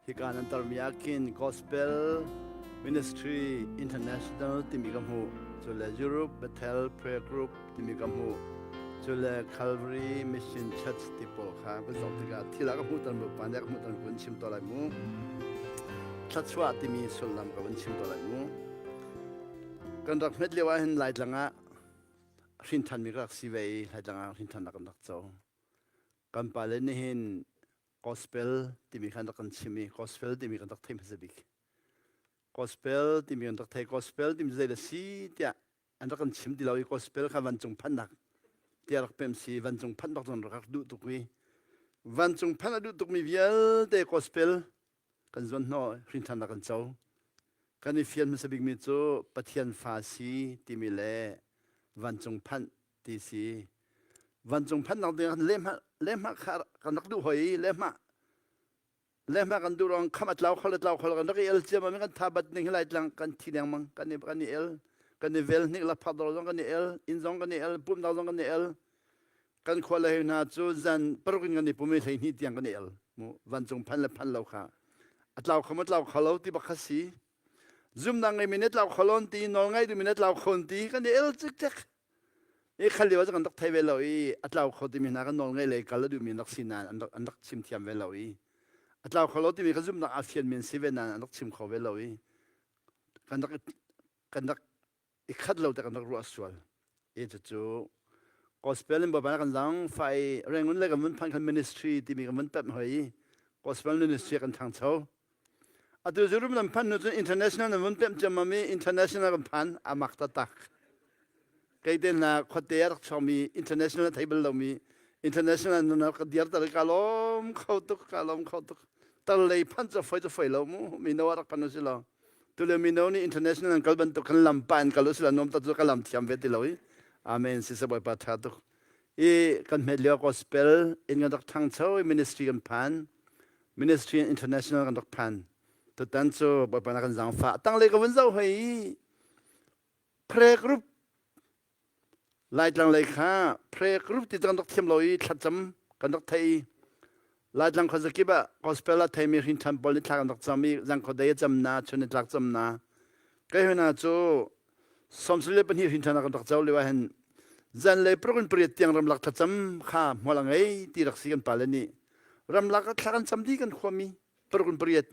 Hika nan tarmi ah khin Gospel Ministry International timi ka hmuh. Cu le Europe Bethel Prayer Group timi ka hmuh. Cu le Calvary Mission Church ti pawl kha kan zoh tikah thil ah ka hmuh ton pa nih ka hmuh ton ka vun chim to lai mu. Thluachuah timi sullam ka vun chim to lai mu. Kan rak hmet lio ah hin Laitlang ah hrinthanmi ka rak si ve i Laitlang ah hrinthannak kan rak co. Kan pale nih hin gospel timi khan rak kan chim i gospel timi kan rak thei hmasa bik. Gospel timi kan rak thei gospel timi zei le si tiah an rak kan chim ti lo i gospel kha vancung phannak tiah rak pem si vancung phanh bak zong rak duh tuk i vancung phanh a duh tukmi vialte gospel kan zuan hnawh hrinthannak kan co. Kan i fian hmasa bikmi cu Pathian fa si timi le vancung phanh ti si. Vancung phannak ding ah lehmah lehmah kha kan rak duh hoi i lehmah lehmah kan duh ruang kham a tlau kho le tlau kho lo kan rak i el ciammam kan tha bat ning hi laitlang kan thi dengmang kan i kan i el kan i vel hnik la phak dor zong kan i el inn zong kan i el pumnak zong kan i el kan khua le hna cu zan paruk in kan i pum i 12 tiang kan i el mu vancung phan le phan lo kha a tlau kho ma tlau kho lo ti bak kha si zumnak ngei mi ne tlau kho lon ti nawl ngai duh mi ne tlau kho ti kan i el cikcek I kha lio ah kan rak thei ve lo i a tlau kho timi hna kan nawl ngeih le kal a duhmi an rak si nain an rak, an rak chim thiam ve lo i a tlau kho lo timi kha zumhnak aa fianmi an si ve nain an rak chim kho ve lo i kan rak kan rak i khat lo te kan rak ruah sual. I cucu gospel in Bawipa kan zang fa i Rangoon le kan vun phan khan ministry timi kan vun pemh hoi i gospel ministry kan thangcho. Atu Zurum nan phan hnu cun international nan vun pemh ciammam i international kan phan a mak taktak. Kei te hna khuate a rak chuakmi international a thei bal lomi international nan rak diar tar ka lawm kho tuk ka lawm kho tuk. Tar lei phan cu foi cu foi lo mu mino a rak phan si lo. Tule mino nih international an kal bantuk khan lam pa in kal usila nuam ta cu ka lam thiam ve ti lo i. Amen si Bawipa tha tuk. I kan hmet lio gospel in kan rak thangcho i ministry kan phan. Ministry International kan rak phan. Tutan cu Bawipa na kan zaangfah. Tanglei ka vun zoh hoi i prayer group Laitlang lei kha prayer group ti kan rak thiam lo i thlacam kan rak thei i Laitlang khuazakip ah gospel a theimi hrinṭhan pawl nih thla kan rak cam i zangkhuadei a cam na chun i tlak cam na kei hna cu 22 hrinṭhan ah kan rak co lio ah hin zanlei paruk in pariat tiang ramlak thlacam kha hmual a ngei ti rak si kan pale nih ramlak ah thla kan cam dih kan khuami paruk in pariat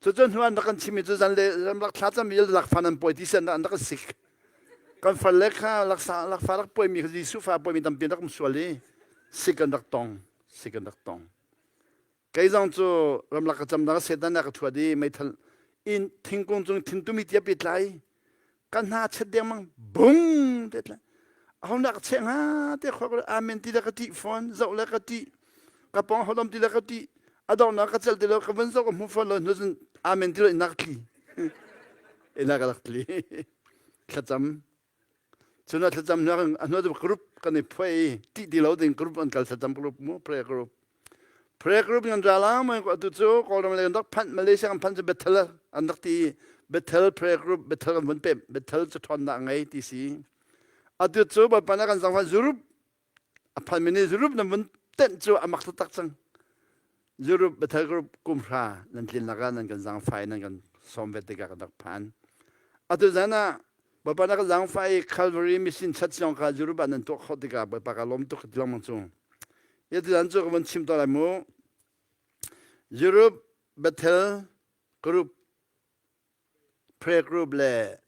cucu hnu an rak kan chimmi cu zanlei ramlak thla cam mi lakfa nan pawi ti sian an rak kan sik kan far le kha laksa lakfa rak pawimi kha Jesuh fa pawimi tampi rak um sual i sik kan rak tong sik kan rak tong Kei zong cu ramlak ka camnak Satan a ka thuat i meithal in thingkung cung thintumi tia pi tlai ka hna chet dengmang bung te tlai aho nak che hnga te khua ka amen ti le ka ṭih fawn zoh le ka ṭih ka pong hodom ti le ka ṭih a donghnak ka celh ti lo ka vun zoh ka hmu fawn lo hnu cun amen ti lo in ka tli ina ka rak tli thlacam Cun a thlacam hnu a hnu cu group kan i phuai i tih ti lo ding group an kal thlacam group mu prayer group. Prayer group kan ra la mai atu cu Kawlram lei kan rak phanh Malaysia kan phanh cu Bethel an rak ti Bethel prayer group Bethel kan vun pem Bethel cu ṭhawnnak ngei ti si. Atu cu Bawipa na kan zangfan Europe a phanmi nih Europe nan vun tenh cu a mak taktak cang. Europe Bethel Group kum hra nan tlin lakah nan kan zaangfai nan kan sawm ve tikah kan rak phan. Atu zan ah Bawipa na kan zaangfai i Calvary Mission Church zong kha Europe ah nan tuah khawh tikah Bawipa ka lawm tuk ti lengmang cu. Atu zan cu ka vun chim to lai mu. Europe Bethel Group Prayer Group le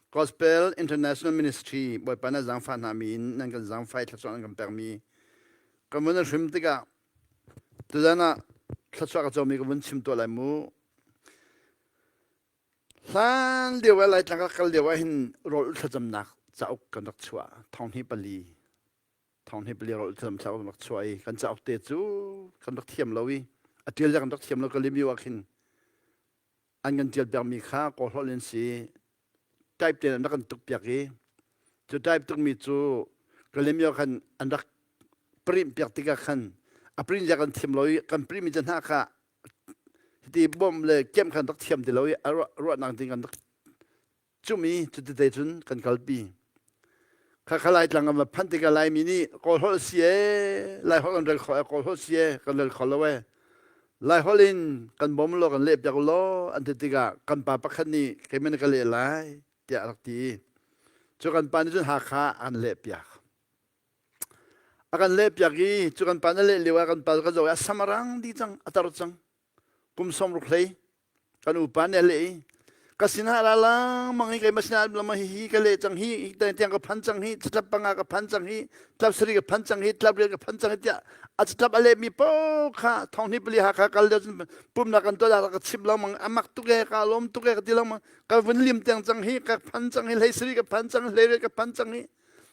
Gospel International Ministry Bawipa na zaangfah hna mi in nan kan zaangfai thluachuah nan kan pekmi kan vun hrim tikah tuzan ah thluachuah ka comi ka vun chim tuah lai mu. Hlan lio ah Laitlang ka kal lio ah hin rawl thlacamnak cauk kan rak chuah thong hnih pali thong hnih pali rawl thlacam cauk kan rak chuah i kan cauk te cu kan rak thiam lo i a tial kan rak thiam lo ka lim ah khin an kan ṭial piakmi kha kawlholh in si type tein an rak kan tuk piak i cu type tukmi cu Kalemyo khan an rak print piak tikah khan a print zia kan thiam lo i kan print mi te hna kha hiti bawmh le kemh khan rak thiam ti lo i a ruahnak ding kan rak cumh i cutite cun kan kalpi. Khakha Laitlang kan va phanh tikah Laimi nih Kawl holh si ee, Lai holh kan rel kho ee, Kawl holh si ee, kan rel kho lo ee. Laiholh in kan bawm law kan leh piak law an ti tikah kan pa pakhat nih keimah nih ka leh lai tiah a rak ti i cu kan pa nih cun Hakha a kan leh piak. A kan leh piak i cu kan pa na leh lio ah kan pa ka zoh i a sam a rang dih cang, a tar cang. Kum 60 hlei kan upa nih a leh i ka sinah ra lengmang i keimah sinah lama hi hi ka leh cang hi hi tiang ka phan cang hi catlap panga ka phan cang hi tlap sarih ka phan cang hi tlap riat ka phan cang hi tiah a catlap a lehmi paoh kha thong hnih pali Hakha kal lio cun pumnak kan tuah ka chim lengmang a mak tuk e ka lawm tuk e ka ti lengmang ka vun lim tiang cang hi ka phan cang hi hlei sarih ka phan cang hi hlei riat ka phan cang hi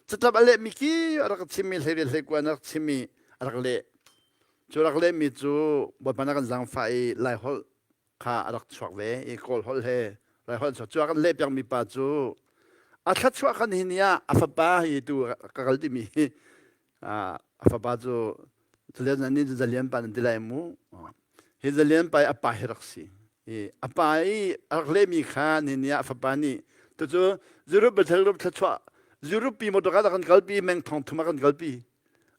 catlap a lehmi ki a rak chimmi hlei riat hlei kua a rak chimmi a rak leh Cu rak lehmi cu Bawipa nih a kan zaangfah i Laiholh kha a rak chuak ve i Kawl holh he Laiholh an chuak. Cu a kan lehpiakmi pa cu a thluachuah kan hi ni ah a fapa hi tu ka kal timi hi a fapa cu Zalian nih Zalian pa nan ti lai mu. Hi Zalian pa i a pa hi rak si. I a pa i a rak lehmi kha ni ni ah a fapa nih tucu Europe Bethel Europe thluachuah Europe pi motor a kan kalpi meng thong thum a kan kalpi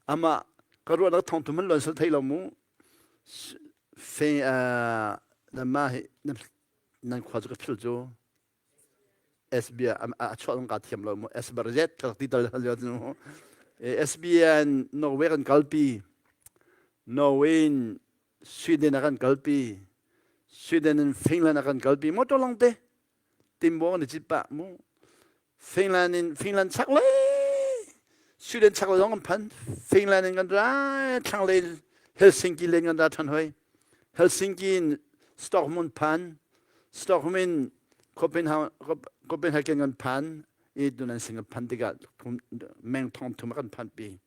Amah ka ruahnak thawng thum an luan sal thei lo mu. Fe mah hi nan khua cu ka phil cu SB a chuah zong ka thiam lo mu SBRZ ka ti tal lio cu SBN Norway kan kalpi Norway in Sweden a kan kalpi Sweden in Finland a kan kalpi motor long te timbo kan i cit pah mu Finland in Finland chaklei Sweden chaklei zong kan phan Finland in kan ra thlanglei Helsinki len kan ra ṭhan hoi Helsinki in Stockholm an phan Stockholm in Copenhagen kan phan i tunan sing kan phan tikah meng thong thum kan phan pi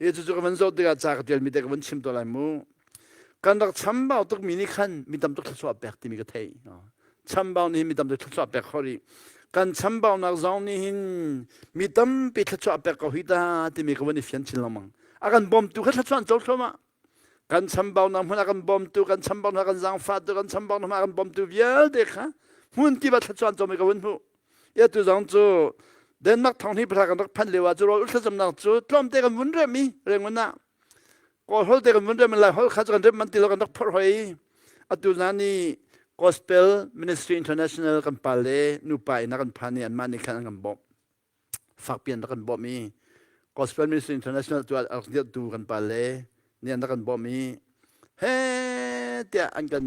I cucu ka van zoh tikah ca ka ṭialmi te ka van chim tuah lai mu. Kan rak chambau tukmi nih khan mi tam tuk thluachuah pek timi ka theih. Chambau nih mi tam tuk thluachuah pek kho rih. Kan chambaunak zong nih hin mi tampi thluachuah pek ko hi ta timi ka van i fian chin lengmang. A kan bawmtu kha thluachuah an co thluahmah. Kan chambaunak hmun a kan bawmtu, kan chambaunak kan zaangfahtu, kan chambaunak hmun a kan bawmtu vialte kha hmun kip ah thluachuah an comi ka vun hmuh. Ia tu zong cu Denmark thong hnih pahra kan rak phanh lio ah cu rawl thlacamnak cu tlawmte kan vun rem i Rangoon ah Kawl holh te kan vun rem lai holh kha cu kan rem man ti lo kan rak phorh hoi. Atu zan ni Gospel Ministry International kan pa le nupa in a kan phan i anmah nih khan an kan bawmh. Fakpi an rak kan bawmh i Gospel Ministry International tu a rak dirhtu kan pa le nih an rak kan bawmh i he tiah an kan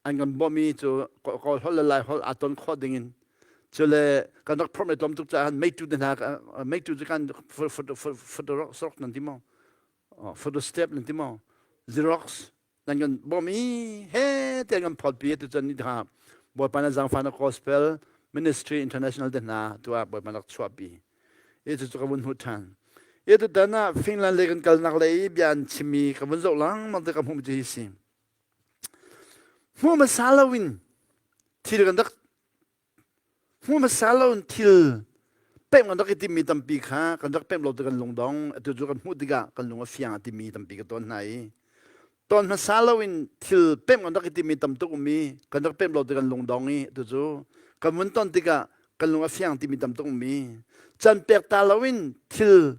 an kan bawmhmi cu Kawl holh le Lai holh aa ton khawh ding in cu le kan rak phorh tlawm tuk caah meitu te hna meitu cu kan photo nan ti maw photo step nan ti maw xerox nan kan bawmh i he te kan phawt pi tu cun ni hna Bawipa na zaangfah na gospel ministry international te hna tu ah Bawipa rak chuah pi i cu cu ka vun hmuh ṭhan i tutan ah Finland lei kan kalnak lei i bia an chimmi ka vun zoh lengmang te ka hmuh mi cu hi si Hmuh hmasa loin thil kan rak hmuh hmasa loin thil pemh kan rak i timmi tampi kha kan rak pemh lo ti kan lungdong atu cu kan hmuh tikah kan lung a fiang a timi tampi ka ton hna i ton hmasa loin thil pemh kan rak i timmi tam tuk um i kan rak pemh lo ti kan lungdong i atu cu kan vun ton tikah kan lung a fiang timi tam tuk um i can pek ta loin thil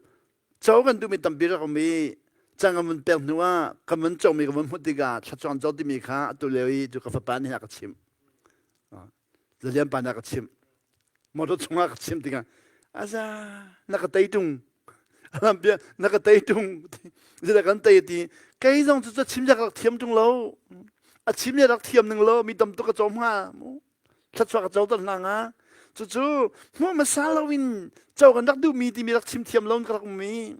Co kan duhmi tampi rak um i cang kan vun pek hnu ah kan vun comi kan vun hmuh tikah thlachuang co timi kha atu lio i cu ka fapa nih a ka chimh. Zalian pa nih a ka chimh. Motor chungah ka chimh tikah aza na ka tei tung alampia na ka tei tung zila kan tei ti kei zong cu chim rak thiam tung lo a chim rak thiam ning lo mi tam tuk ka cawm hnga mu thluachuah ka coter hna hnga cucu hmuh hmasa loin co kan rak duhmi timi rak chim thiam lo ka rak um i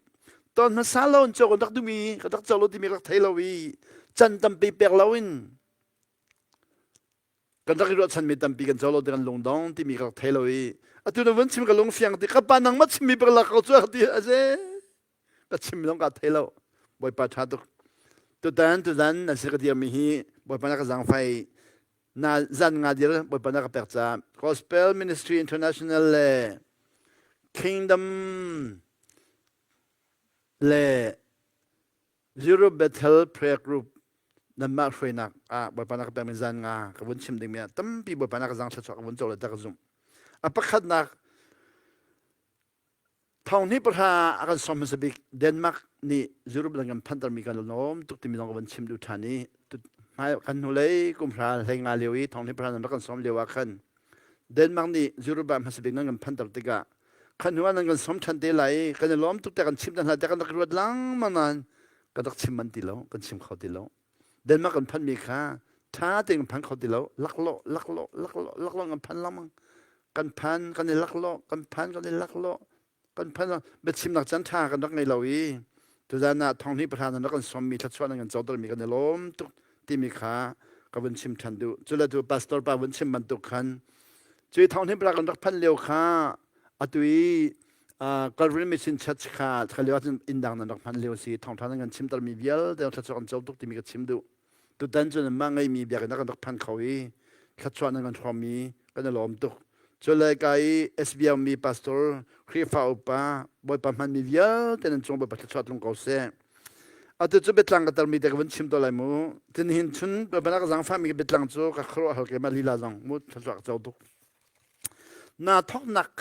ton hmasa lo in co kan rak duhmi ka rak co lo timi rak thei lo i can tampi pek loin kan rak i ruahchanmi tampi kan co lo ti kan lungdong timi ka rak thei lo i atu na vun chim ka lung fiang ti ka pa nangmah chimmi bak lak ko cu ti a si ka chim zong ka thei lo bawipa ṭha tuk tutan tuzan nan si ka dirmi hi bawipa na ka zaangfai na zan nga dir bawipa na ka pek ca Gospel Ministry International le Kingdom le Europe Bethel Prayer Group nanmah hruainak ah bawipa na ka pekmi zan nga ka vun chim dingmi ah tampi bawipa na ka zang thluachuah ka vun co le ta ka zumh a pakhatnak Thong hnih pahra a kan sawm hmasa bik Denmark nih Europe lang kan phantermi kan lawm tuk timi zong ka van chim duh ṭhan i kan hnulei kum hra hlei nga lio i thong hnih nan rak kan sawm lio ah khan Denmark nih Europe ah hmasa bik nan kan phanter tikah khan hnu ah nan kan sawm ṭhan te lai i kan i lawm tuk te kan chim hna te kan rak ruat lengmang nain kan rak chim man ti lo kan chim kho ti lo Denmark kan phanmi kha ṭha tein kan phan kho ti lo laklawh laklawh laklawh laklawh kan phan lengmang kan phan kan i laklawh kan phan kan i laklawh kan phan biachimnak caan ṭha kan rak ngei lo i tuzan ah thong hnih pahra nan rak kan sawmmi thluachuah nan kan cotermi kan i lawm tuk timi kha ka vun chim ṭhan duh. Cu le tu pastor pa vun chim bantuk khan cui thong hnih pahra kan rak phanh lio kha atu i Calvary Mission Church kha kha lio ahcun inn dang nan rak hman lio si thawngṭha nan kan chimtermi vialte thluachuah kan co tuk timi ka chim duh. Tutan cu nanmah ngeimi biakinn ah kan rak phan kho i thluachuah nan kan hrawmmi kan i lawm tuk. Cule ka i SBM mi pastor, Khrihfa upa, Bawipa hmanmi vialte nan cung Bawipa thluachuah tlung ko seh. Atu cu biatlang ka tarmi te ka vun chim to lai mu. Tin hin chun Bawipa na ka zaangfahmi biatlang cu ka khuaruah hal keimah lila zong mu thluachuah ka co tuk. Na thawknak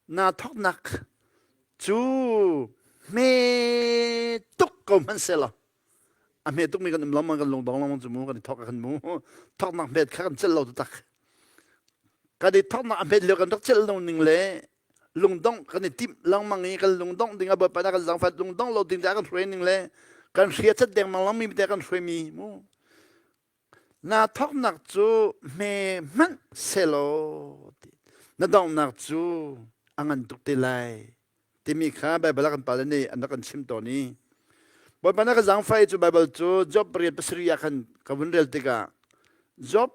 na thawknak cu hme tuk ko hmanh selaw a hme tukmi kan um lengmang kan lungdong lengmang cu mu kan i thawk kan mu thawknak hmet kha kan celh lo taktak kan i thawknak a hmet lio kan rak celh lo ning le lungdong kan i timh lengmang i kan lungdong ding a bawipa na kan zangfat lungdong lo ding te kan hruai ning le kan hria chat dengmang langmi te kan hruaimi mu Na thawknak cu hme hmanh selaw na donghnak cu a ngan tuk te lai timi kha Baibal ah kan pale nih an rak kan chim tawn i Bawipa na ka zaangfah i cu Baibal cu Job pariat pasarih ah khan ka vun rel tikah Job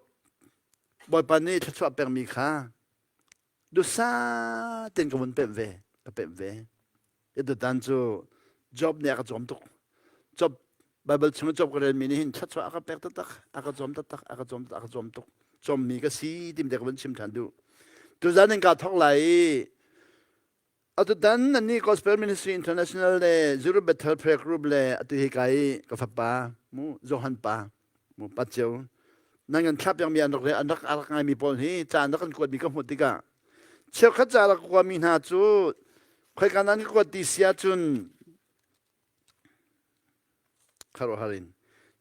Bawipa nih thluachuah pekmi kha dusa tein ka vun pemh ve ka pemh ve Tutan cu Job nih a ka cawm tuk. Job Bible chung Job ka relmi nih hin thluachuah a ka pek taktak, a ka cawm taktak, a ka cawm a ka cawm tuk. Cawmmi ka si timi te ka vun chim ṭhan duh. Tuzan in kaa thawk lai i atutan nannih Gospel Ministry International le Zurich Bethel Prayer Group le atu hi kai i ka fapa mu Johan pa mu pa cio nan kan thlap piakmi an rak an rak rak ngaimi pawl hi ca an rak kan kuatmi ka hmuh tikah cheukhat ca rak kuami hna cu Khoika nan ka kuat ti si ahcun kharuahhar in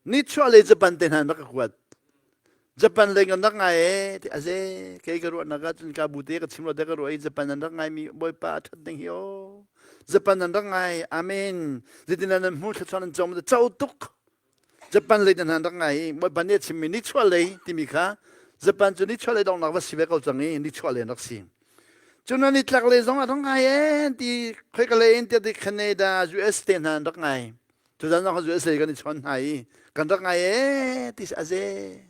nichuah lei Japan te hna rak ka kuat. Japan lei kan rak ngai e ti aze kei ka ruahnak ahcun ka bu te ka chim lo te ka ruah i Japan an rak ngai mi Bawipa a that ding hi o Japan an rak ngai amen zeitin nan hmu thluachuah nan cawm co tuk Japan lei nan rak ngai i Bawipa nih a chimmi nichuah lei timi kha Japan cu nichuah lei donghnak va si ve ko cang i nichuah lei an rak si. Cun an nitlak lei zong a rak ngai en ti khoika lei in tiah Canada, US te hna an rak ngai. Tuzan zong US lei kan i chawn hna i kan rak ngai e ti a ze.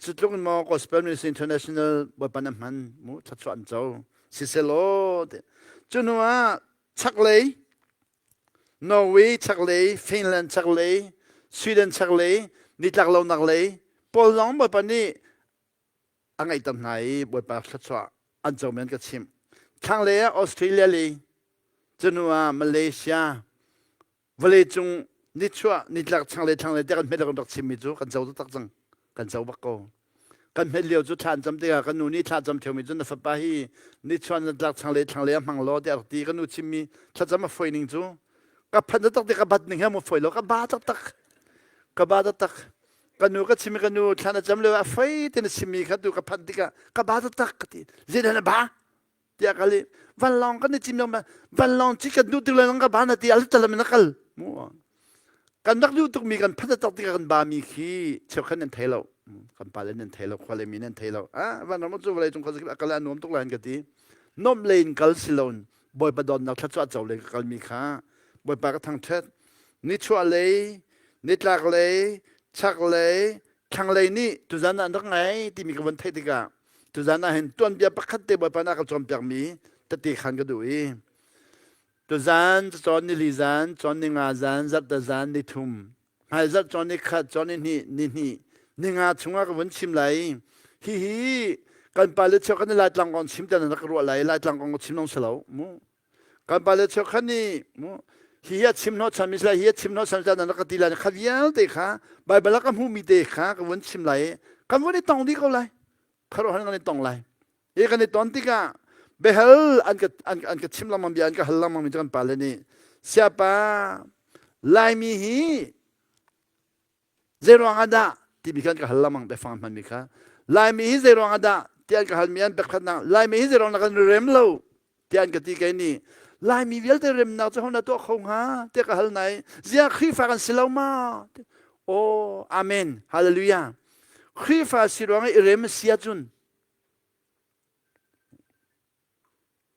Cu tluk in maw Gospel Ministry International Bawipa na hman mu thluachuah an co. Siselaw ti. Cu hnu ah chaklei Norway chaklei, Finland chaklei, Sweden chaklei, nitlak lonak lei pawl zong Bawipa nih a ngeihter hna i Bawipa thluachuah an co men ka chimh. Thlanglei ah Australia lei, cunu ah Malaysia, vawleicung nichuah nitlak chaklei thlanglei tiah kan hmet kan rak chimmi cu kan co taktak cang. Kan co bak ko. Kan hmet lio cu thla an cam tikah kan nu nih thla cam ṭheumi cu na fapa hi nichuan na tlak changlei thlanglei a hmang law tiah a rak ti. Ka nu chimmi thlacam a foi ning cu ka phan taktak ti ka bat ning he mu foi lo ka ba taktak ka ba taktak ka nu ka chim i ka nu thla na cam lio a foi te na chimmi kha tu ka phanh tikah ka ba taktak ka ti zeidah na ba tiah ka leh vanlawng kan i cim lengmang vanlawng ci kan duh tik le ka ba na ti al talam in a kal mu kan rak duh tukmi kan phat tak tikah kan ba mi khi cheukhat nan thei lo kan pa le nan thei lo khua le mi nan thei lo ah vanram cu vawlei cung khuazakip a kal a nuam tuk lai an ka ti nomh le in kal si loin bawipa donnak thluachuah co le ka kal mi kha bawipa ka thangṭhat nichuah lei nitlak lei chak lei thlanglei nih tuzan ah an rak ngai timi ka von theih tikah Tuzan ah hin tuanbia pakhat te Bawipa nih a ka cawnpiakmi tete khan ka duh i tuzan cawn ni li zan, cawn ni nga zan, zarhte zan ni thum, hmaizarh cawn ni khat, cawn ni hnih, ni hnih, ni nga chungah ka vun chim lai i hihi kan pale cheu kan i Laitlang kong chim te nan rak ruah lai Laitlang kong chim nong si lo mu kan pale cheu khan nih mu hi a chim hnawh chan mi hi a chim hnawh chan nan rak ka ti lai kha vialte kha Baibal ah ka hmuhmi te kha ka vun chim lai i kan vun i tong dih ko lai khuaruahhar kan i tong lai hi kan i ton tikah biahal an ka an, an ka chim lengmang bia an ka hal lengmang mi cu kan pale nih. Siapa Laimi hi Zeiruang ah dah timi khan ka hal lengmang biafang hmanmi kha. Laimi hi zeiruang ah dah tiah an ka halmi an pekhatnak Laimi hi zeiruang dah kan rem lo tiah an ka ti kei nih Laimi vialte remnak cu ho na tuah kho hnga tiah ka hal nai ziah Khrihfa kan si lo ma Oh amen hallelujah Khrihfa si ruang i rem si ahcun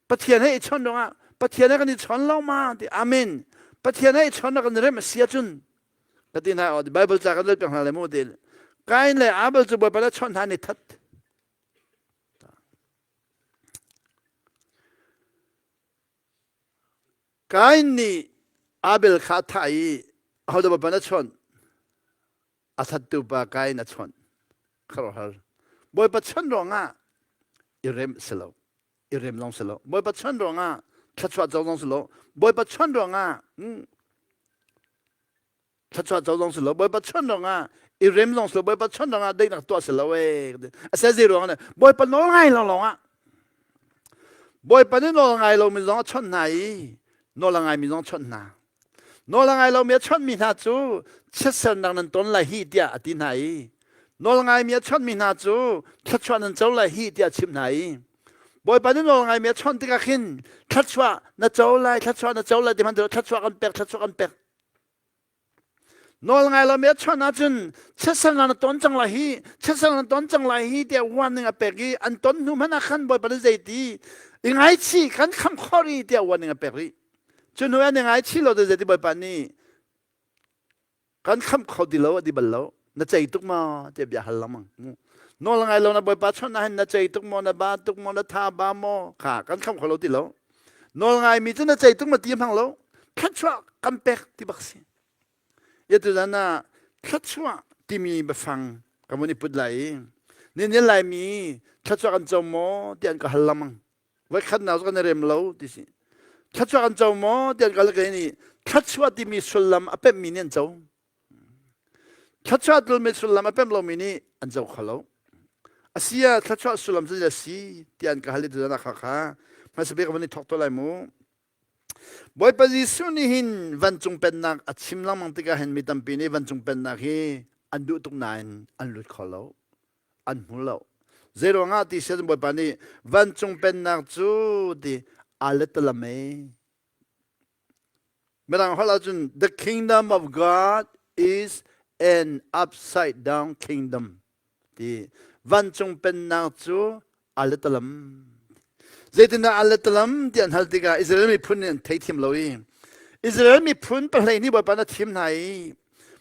Pathian he i chon ruangah Pathian he kan i chon lo ma ti amen Pathian he i chon kan rem a si ahcun ka ti hna Bible ca kan rel piak hna le mu ti Kain le Abel cu Bawipa le chon hna ni that Kain nih Abel kha a thah i ahodah Bawipa na chawnh a thattu pa Kain a chawnh khuaruahhar Bawipa chawnh ruangah i rem si lo i rem zong si lo Bawipa chawnh ruangah thluachuah co zong si lo Bawipa chawnh ruangah thluachuah co zong si lo Bawipa chawnh ruangah i rem zong si lo Bawipa chawnh ruangah daihnak tuah si lo ee a se zei ruangah Bawipa nawl ngai lo lawngah Bawipa nih nawl ngai lomi zong a chawnh hna i nawl a ngaimi zong a chawnh hna Nawl a ngai lomi a chawnhmi hna cu chiatsernak nan ton lai hih tiah a ti hna i nawl ngaimi a chawnhmi hna cu thluachuah nan co lai hih tiah a chimh hna i Bawipa nih nawl ngaimi a chawnh tikah khin thluachuah na co lai thluachuah na co lai ti hmanh thluachuah kan pek thluachuah kan pek nawl ngai lomi a chawnh ahcun chiatsernak na ton cang lai hi chiatsernak na ton cang lai hi tiah warning a pek i an ton hnu hmanh ah khan Bawipa nih zeiti i ngaichih kan kham khawh rih tiah warning a pek rih Cu hnu an i ngaichih lo zeiti Bawipa nih kan khamh kho ti lo a ti bal lo. Na cei tuk maw tiah bia hal lengmang. Nawl ngai lo na Bawipa chawnh ah hin na cei tuk maw, na ba tuk maw, na tha ba maw kha kan khamh kho lo ti lo. Nawl ngaimi cu na cei tuk maw ti hmang lo. Thluachuah kan pek ti bak si. Ya tu zan ah thluachuah timi biafang ka vun i put lai i ni Laimi thluachuah kan co maw ti an ka hal lengmang. Voikhatnak cu kan i rem lo ti si. Thluachuah kan co maw ti an kal ka nih thluachuah timi sullam a pemhmi nih an co. Thluachuah tulmi sullam a pemh lomi nih an co kho lo. A si ah thluachuah sullam cu a si ti an ka hal i tuzan ah kha kha hmasa bik van i thawk to lai mu. Bawipa Jesuh nih hin vancung pennak a chim lengmang tikah hin mi tampi nih vancung pennak hi an duh tuk nain an lut kho lo. An hmu lo. Zeiruangah ti sian Bawipa nih vancung pennak cu ti aa let e. Mirang holh ahcun the kingdom of God is an upside down kingdom ti vancung pennak cu aa letalam. Zeitindah aa letalam ti an hal tikah Israel miphun nih an theithiam lo i Israel miphun pahlei nih Bawipa na thim hna i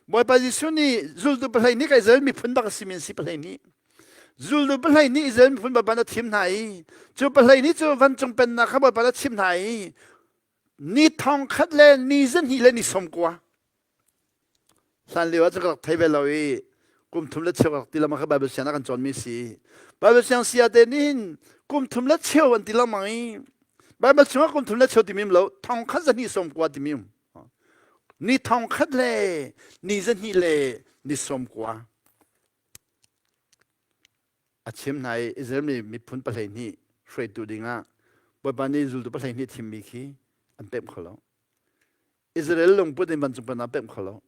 Bawipa Jesuh nih zultu pahlei nih ka Israel miphun bak a simi an si pahlei nih zultu pahlei nih Israel miphun Bawipa na thim hna i cu pahlei nih cu vancung pennak kha Bawipa na chim hna i ni thong khat le ni zahnih le ni sawm kua Hlan lio ah cun ka rak thei ve lo i kum thum le cheu ka rak ti lengmang kha Bible siang ah kan cawnmi si. Bible siang sia te nih hin kum thum le cheu an ti lengmang i Bible chungah kum thum le cheu timi um lo thong khat zahnih sawm kua timi um. Ni thong khat le ni zahnih le ni sawm kua a chim hna i Israel mi miphun pahlei hnih hruaitu dingah Bawipa nih zultu pahlei hnih thimmi khi an pemh kho lo. Israel lungput in vancung pennak pemh kho lo.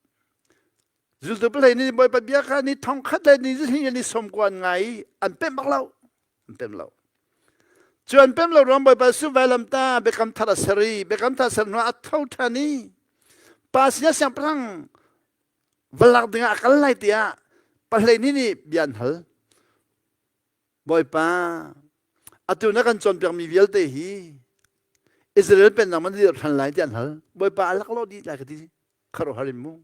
Zultu palei nih Bawipa bia kha ni thong khat le ni zihni le ni som kua an ngai i an pemh bak lo. An pemh lo. Cu an pemh lo ruang Bawipa su vailam ta biakam thar a ser i biakam thar ser hnu ah a tho ṭhan i pa sinah siangpahrang va lak dingah a kal lai tiah pahlei nih nih bia an hal. Bawipa, atu na kan cawnpiakmi vialte hi Israel pennak man dirh ṭhan lai ti an hal. Bawipa a lak lo dih lai ka ti. Khuaruahhar in mu.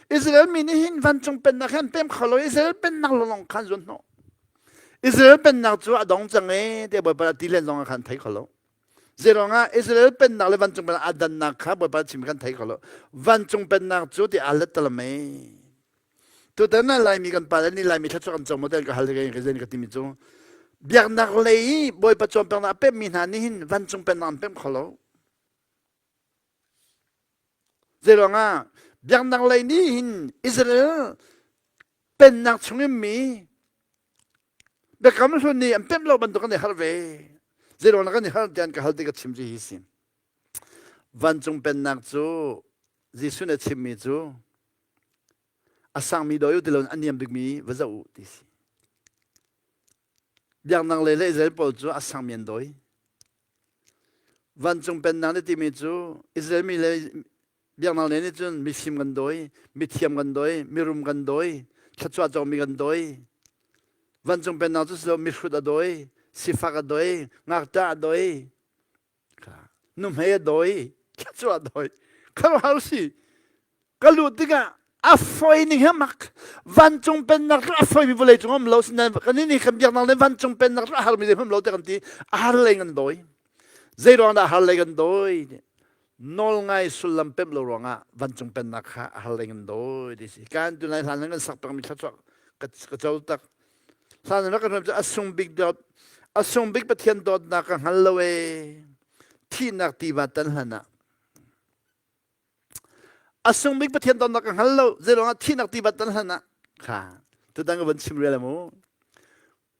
Israel mi nih hin vancung pennak hi an pem kho lo. Israel pennak lawng khan zuan hnawh. Israel pennak cu a dong cang e tiah Bawipa a ti len zong ah khan thei kho lo. Zeiruangah Israel pennak le vancung pennak aa dannak kha Bawipa chim kan thei kho lo. Vancung pennak cu ti aa let talam e. Tutan ah Laimi kan pa le nih Laimi thluachuah kan co maw ka hal ka zen ka timi cu biaknak lei i Bawipa cawnpiaknak a pemmi hna nih hin vancung pennak an pemh kho lo. Zeiruangah biaknak lei nih hin Israel pennak chungin mi biakam hlun nih an pemh lo bantuk an i harh ve. Zeiruangah kan i harh tiah an ka hal ti ka chim cu hi si. Vancung pennak cu Jesuh nih a chimmi cu a sangmi dawi u ti loin a niam bikmi va zoh u ti si. Biaknak lei le Israel pawl cu a sangmi an dawi. Vancung pennak na timi cu Israel mi le biaknak lei nih cun mifim kan dawi, mithiam kan dawi, mirum kan dawi, thluachuah cawkmi kan dawi. Vancung pennak cu si lo mihrut a dawi, sifak a dawi, ngakṭah a dawi, nuhmei a dawi, thluachuah a dawi. Khuaruahhar si. Ka luh tikah a foi ning hi mak. Vancung pennak cu a foimi vawlei cung um lo sinain kan nih kan biaknak le vancung pennak cu a harmi zeihmanh lo tiah kan ti. A har lei kan dawi. Zei ruang dah a har lei kan dawi? Nawl ngai sullam pemh lo ruangah vancung pennak kha a har lei kan dawi ti si. Kan tu lai hlan kan sak pengmi thluachuah ka ka co tak. Hlan rak kan cu a sung bik dawt a sung bik Pathian dawtnak ka hngal lo ee. Thihnak tiva tan hlan ah A sung bik Pathian dawtnak ka hngal lo zeiruangah thihnak ti bat tan hlan ah kha tutan ka van chim rial mu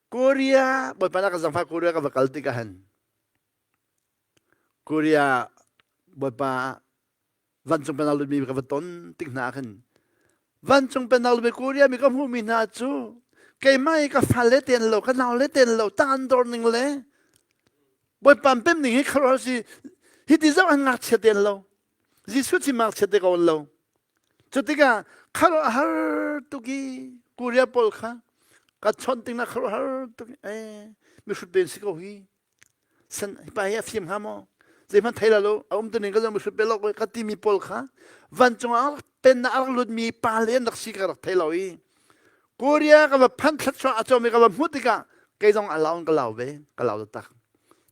Korea Bawipa na ka zangfah Korea ka va kal tikah han Korea Bawipa vancung pennak lutmi ka va ton tik hna ah khan vancung pennak lutmi Korea mi ka hmuhmi hna cu keimah i ka fale ten lo ka nau le ten lo tang an dor ning le Bawipa an pem ning hi khuaruahhar si hi ti zoh an ngakchia ten lo Jesuh chim ngakchia te ko lo. Cu tikah khuaruahhar tuk i Korea pawl kha ka chawnh ting na khuaruahhar tuk eh mihrut pen si ko hi. San hi pa hi a fim hnga maw? Zeihmanh thei la lo a um tu ning ka zong mihrut pe lo ka timi pawl kha vancung ah pen na rak lutmi pa le an rak si ka rak thei lo i Korea ka va phan thluachuah a comi ka va hmuh tikah kei zong a lau in ka lau ve ka lau taktak.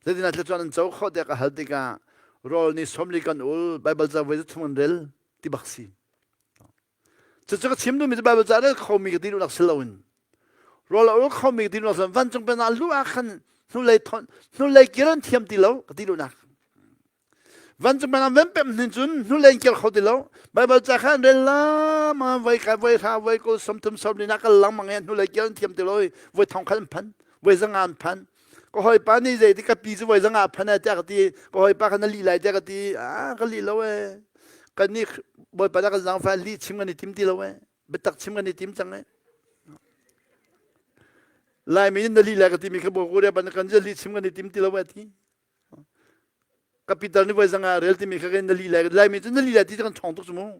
Zeitinah thluachuah nan co khawh tiah ka hal tikah rawl ni sawmli kan ul Baibal ca voi thum kan rel ti bak si. Cucu ka chim duhmi cu Baibal ca rel khomi ka ti duhnak si loin rawl a ul khomi ka ti duhnak si vancung pen ah lu ah khan hnulei hnulei kir an thiam ti lo ka ti duhnak. Vancung pennak ven pem hnin cun hnulei in kir kho ti lo. Baibal ca kha an rel la ma voi ka voi hra voi kul 30 sawmli na kal lang mang i hnulei kir an thiam ti lo i voi thong khat an phan voi zanga an phan ka hawipa nih zei ti ka pi cu voi zanga phan ai tiah ka ti ka hawipa kha na lih lai tiah ka ti ah ka lih lo e kan nih bawipa dah kan zaangfah lih chim kan i tim ti lo e biatak chim kan i tim cang e Laimi nih na lih lai ka timi kha Korea ban kan lih chim kan i tim ti lo e ti Capital nih voi zanga rel timi kha na li lai Laimi cu na li lai ti kan ṭhawng tuk cu mu.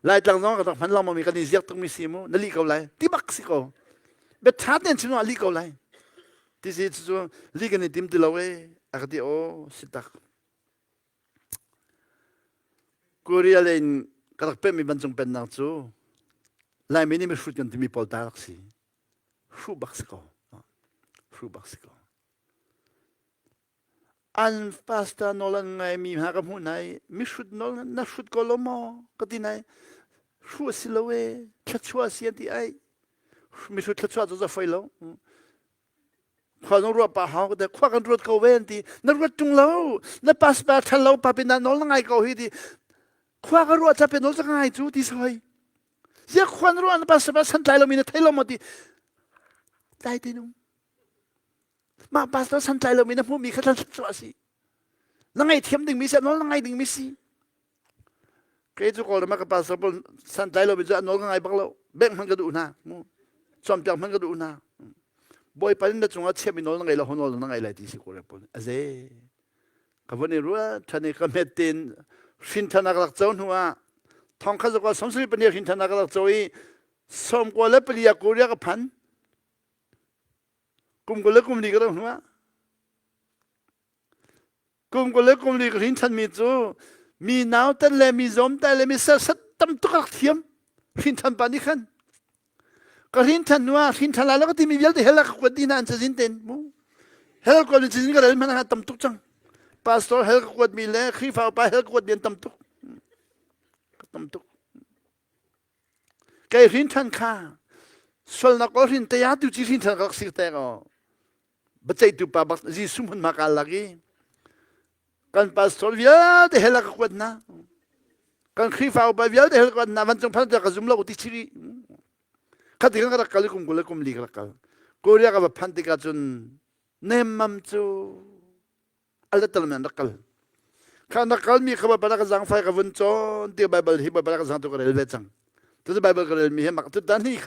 Laitlang zong ka rak hman lengmang mi kan i ziak tuk mi si mu na li ko lai ti bak si ko. Bia ṭha tein chim ah li ko lai. Ti si cu li kan i tim ti lo e a ka ti aw si tak. Korea lei in ka rak pemmi vancung pennak cu Laimi nih mihrut kan timi pawl ta rak si. Hruh bak si ko. Hruh bak si ko. An pastor nawl an ngaimi hna ka hmuh hna i mihrut nawl na hrut ko lo maw ka ti nai hruh a si lo e thluachuah a si an ti ai mihrut thluachuah cu za foi lo khua zong ruah pah hau ka ti khua kan ruat ko ve an ti na ruat tung lo na pastor ṭhal lo pa pin nawl na ngai ko hi ti khua ka ruah cha pe nawl ka ngai cu ti soi zia khua na ruah na pastor pa santlai lomi na thei lo maw ti dai te nung Mah pastor santlai lomi na hmuhmi kha thluachuah a si. Na ngaihthiam dingmi si, a nawl na ngai dingmi si. Kei cu Kawlram ah ka pastor pawl santlai lomi cu a nawl ka ngai bak lo. Bank hmanh ka duh hna. Mu. Cawnpiak hmanh ka duh hna. Bawipa nih na cungah chiahmi nawl na ngei lo, ho nawl na ngai lai ti si Kawlram pawl. A ze. Ka von i ruat ṭhan i ka hmet tein hrin ṭhan a ka rak co hnu ah thong kha zakua 74 hrin ṭhan a ka rak co i 94 ah Korea ka phan. Kum 20 le kum li ka rak hnu ah kum 20 le kum li ka hrin ṭhanmi cu mi nautan le mi zawmtai le mi serhsat tam tuk rak thiam hrin ṭhan pa nih khan ka hrin ṭhan hnu ah hrin ṭhan lai lo ka timi vialte hell ah ka kuat dih hna an cazin ten mu hell kuat mi cazin ka rel hmanh ah tam tuk cang pastor hell ka kuat mi le Khrihfa upa hell ka kuat mi an tam tuk tam tuk Kei hrin ṭhan kha sualnak aw hrin taya tu ci hrin ṭhan ka si te ko. Biaceihtu pa bak Jesuh hmunhma ka lak i kan pastor vialte hell ah ka kuat hna. Kan Khrihfa upa vialte hell ka kuat hna vancung phan ka zum lo ti chiri. Khati kan ka rak kal i kum 20 le kum li ka rak kal. Korea ka va phan tikah cun nemmam cu a letal men rak kal. Kha na kalmi kha Bawipa na ka zaangfai ka vun cawn ti Baibal hi Bawipa na ka zang tu ka rel ve cang. Tucu Baibal ka relmi hi mak tutan hi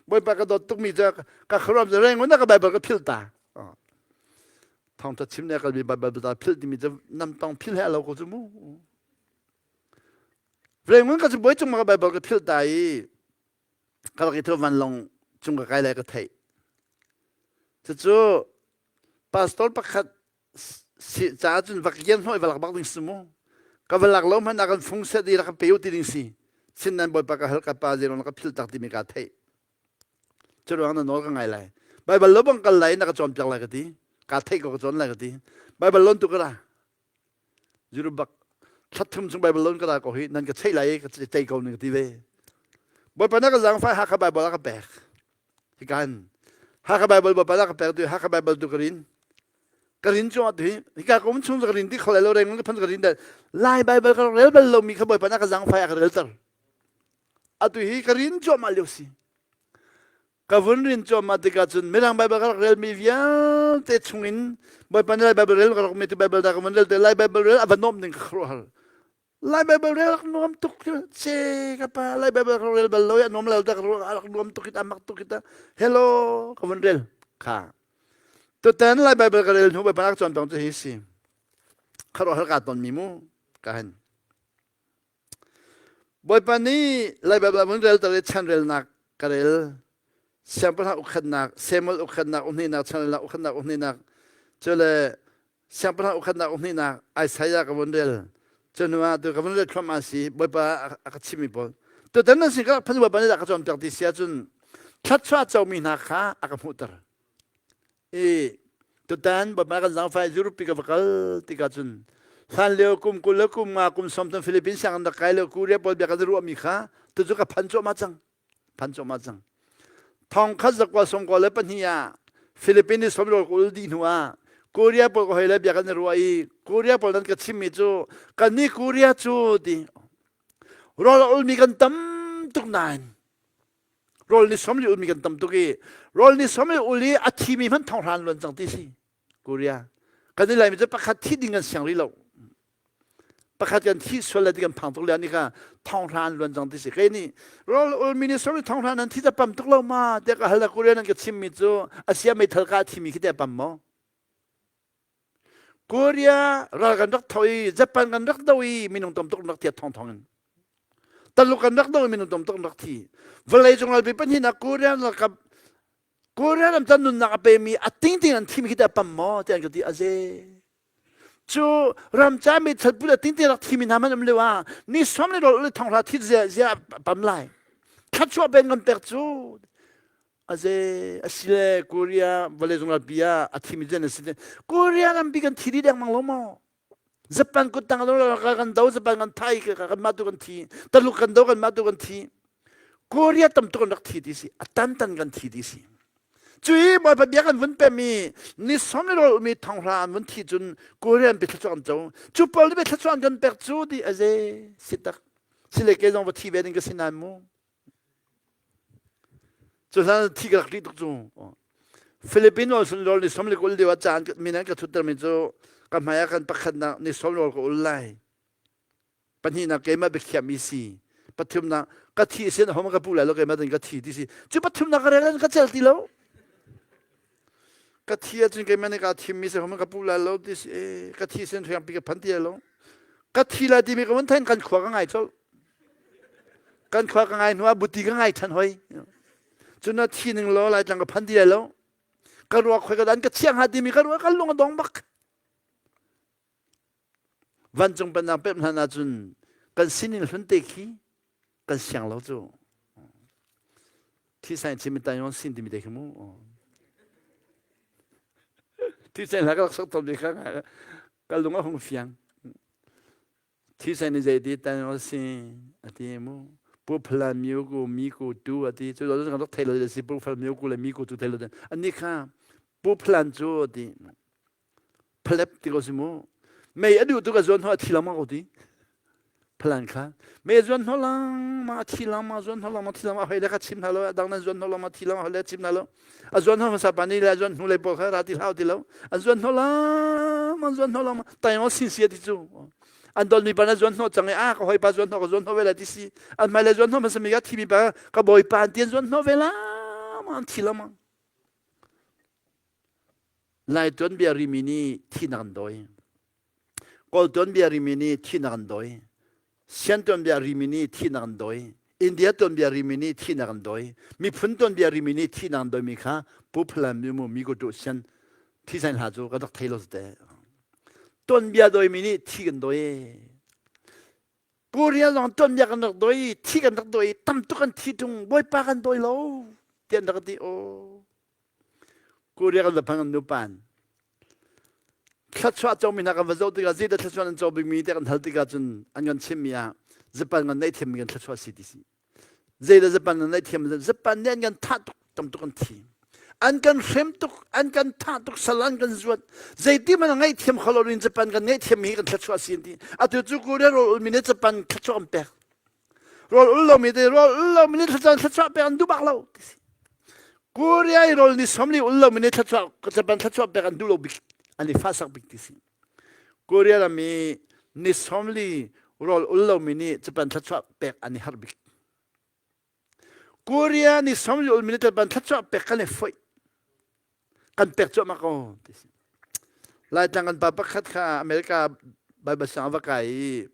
Bawipa ka dawt tukmi cu ka khuaruam reng na ka Baibal ka philh ta. Thawngtha chim ne kalmi Baibal ta philh timi cu nam tong philh he alo ko cu mu. Reng ka cu bawi cung ma ka Baibal ka philh ta i ka rak i thu vanlawng cung ka kai lai ka theih. Cucu pastor pakhat si caah cun va kian hnawh i va lak bak ding si mu ka va lak lo hmanh ah kan fung set i rak ka pe u ti ding si sin nan bawipa ka hal ka pa zeirong ka phil tak timi ka theih cu ruang na nawl ka ngai lai Baibal lo bang kal lai na ka cawnpiak lai ka ti ka theih ko ka cawn lai ka ti Baibal lon tu ka ra Zuru bak thlat thum chung Baibal lon ka ra ko hi nan ka cheih lai i ka cei ko ning ka ti ve Bawipa na ka zaangfai Hakha Baibal a ka pek hikan Hakha Baibal Bawipa na ka pek tu Hakha Baibal tu ka rin ka rin chung ah tu hi hika ka um chung ka rin ti kho lai lo reng ka phan ka rin da Lai Baibal ka rel bal lo mi kha Bawipa na ka zaangfai a ka relter atu hi ka rin cuahmah lio si ka vun rin cuahmah tikah cun mirang Baibal ka rak rel mi vialte chungin Bawipa nih Lai Baibal rel ka rak mi tu Baibal da ka vun rel te Lai Baibal rel a va nuam ding ka khuaruahhar Lai Baibal rel rak nuam tuk ce ka pa Lai Baibal ka rel bal lo ya nuam lo da ka rak nuam tuk ita mak tuk ita hello ka vun rel kha tutan Lai Baibal ka rel hnu Baibal ak chuan tong cu hi si kharo har ka ton mi mu ka hen Bawipa nih Lai Baibal vun rel tar i chan relnak ka rel siangpahrang ukhatnak Samuel ukhatnak uhnihnak chan relnak ukhatnak uhnihnak cu le siangpahrang ukhatnak uhnihnak Isaiah ka vun rel cu hnu ah tu ka vun rel thluahmah si Bawipa a ka chimmi pawl tutan nan sin ka rak phan Bawipa nih dah ka cawnpiak ti si ahcun thluachuah comi hna kha a ka hmuhter i tutan Bawipa kan zaangfai Europe ka va kal tikah cun hlan lio kum 20 le kum nga kum som tan Philippines sianginn rak kai lio Korea pawl bia kan ruahmi kha tucu ka phan cuahmah cang phan cuahmah cang thong khat zakua sawmkua le pahnih ah Philippines i sawmrawl ka ul dih hnu ah Korea pawl ka hoi le bia kan i ruah i Korea pawl nan ka chimmi cu kannih Korea cu ti rawl a ulmi kan tam tuk nain rawl ni som li ulmi kan tam tuk i rawl ni som li ul i a thimi hmanh thong hran luan cang ti si Korea kan i laimi cu pakhat thi ding kan siang rih lo pakhat kan thi sual le ti kan phang tuk le ni kha thong hran luan cang ti si kei nih rawl ulmi ni som li thong hran nan thi ta pam tuk lo ma tiah ka hal Korea nan ka chimmi cu asia meithal ka thimi khi te pam maw Korea ral kan rak tho i Japan kan rak do i minung tam tuk rak thiat thong thong in Taluk kan rak do i minung tam tuk rak thi vawlei cung ralpi pahnihnak Korea ralkap Korea ram tan nunnak a pemi a tingting an thimi khi teh pam maw tiah an ka ti aze cu ramca mi thalput a tingting rak thimi hna man um lio ah ni som le rol le thong hla thit zia zia pam lai thluachuah ben kan pek cu aze asile Korea vawlei cung ralpi ah a thimi zen a si Korea rampi kan thi dih dengmang lo maw Japan kuttang kan do Japan kan thai kan mah tu kan thi Taluk kan do kan mah tu kan thi Korea tam tuk an rak thi ti si a tan tan kan thi ti si cui Bawipa bia kan vun pemi ni som le rawl mi thonghra an vun thi cun Korean bi thluachuah an co cu pawl nih thluachuah an kan pek cu ti aze si tak sile ke zong va thi ve ding ka si nan mu Cu hlan thi ka rak ṭih tuk cu. Philippine rawl sun rawl ni som le kul lio ah caan min an ka thuttermi cu ka hmai ah kan pakhatnak ni som rawl ka ul lai. Pahnihnak keimah biakhiahmi si. Pathumnak ka thi sin hom ka pu lai lo keimah tin ka thi ti si. Cu pathumnak ka rel an ka cel ti lo. Ka thi ahcun keimah nih kaa thimmi si hom ka pu lai lo ti si. Ka thi sin hriangpi ka phan ti lo. Ka thi lai timi ka vun thein kan khua ka ngai colh. Kan khua ka ngai hnu ah buti ka ngai than hoi. Cun na thi ning law lai tlang ka phan ti lai lo. Ka ruak khoi ka dan ka chiang ha timi ka ruak ka lung a dong bak. Vancung pennak pek hlan ahcun kan sining hlun te khi kan siang lo cu. Thi sai chim ta yon sin timi te khi mu. Thi sai la ka rak sok tom ti kha ka lung a hung fiang. Thisen i zeiti tan a si a ti mu. Pu Phala miu ku mi ku tu a ti. Cu lo kan rak thei lo si Pu Phala miu ku le mi ku tu thei lo. Ani kha Pu Phalan cu a ti. Phalep ti ko si mu. Mei a duh tu ka zuan hnu a thi lengmang ko ti. Phalan kha. Mei zuan hnu lengmang a thi lengmang zuan hnu lengmang thi lengmang hoi le kha chim hna lo dang nan zuan hnu lengmang thi lengmang hoi le chim hna lo. A zuan hnu hmasa pa nih le a zuan hnu lei pawl kha ra ti hlau ti lo. An zuan hnu lengmang zuan hnu lengmang taing sin sia ti cu. An dawtmi pa na zuan hnawh cang i a ka hawipa zuan hnawh ka zuan hnawh ve lai ti si. An hmai le zuan hnawh hmasa mi ka thimi pa ka bawipa an ti an zuan hnawh ve la ma an thi lengmang. Lai tuanbia rimi nih thinak an dawi. Kawl tuanbia rimi nih thinak an dawi. Sian tuanbia rimi nih thinak an dawi. India tuanbia rimi nih thinak an dawi. Miphun tuanbia rimi nih thinak an dawimi kha Pu Phalan mi mu mi ku tu sian thi sain hla cu ka rak thei lo te. Tuanbia dawimi nih thi kan dawi. Korea zong tuanbia kan rak dawi, thi kan rak dawi, tam tuk kan thi tung, Bawipa kan dawi lo, ti an rak ti. Aw. Korea kan va phang an nupan. Thluachuah comi hna kan va zoh tikah zeidah thluachuah nan co bikmi te kan hal tikah cun an kan chimmi ah Japan kan neih thiammi kan thluachuah si ti si. Zeidah Japan nan neih thiam Japan nih an kan thah tuk tam tuk an thi. An kan hrem tuk, an kan thah tuk, sal an kan zuat. Zeiti hmanh ngaih thiam kho lo in Japan kan ngaih thiam hi kan thluachuah si an ti. Atu cu Korea rawl ulmi nih Japan thluachuah an pek. Rawl ul lomi te rawl ul lomi nih thluachuah thluachuah pek an duh bak lo. Korea i rawl ni somli ul lomi nih thluachuah Japan thluachuah pek an duh lo bik an i fahsak bik ti si. Korea ram i ni somli rawl ul lomi nih Japan thluachuah pek an i harh bik. Korea ni somli ulmi nih Japan thluachuah pek kan i foih. Kan pek cuahmah ko ti si. Laitlang kan pa pakhat kha America Bible sang a va kai i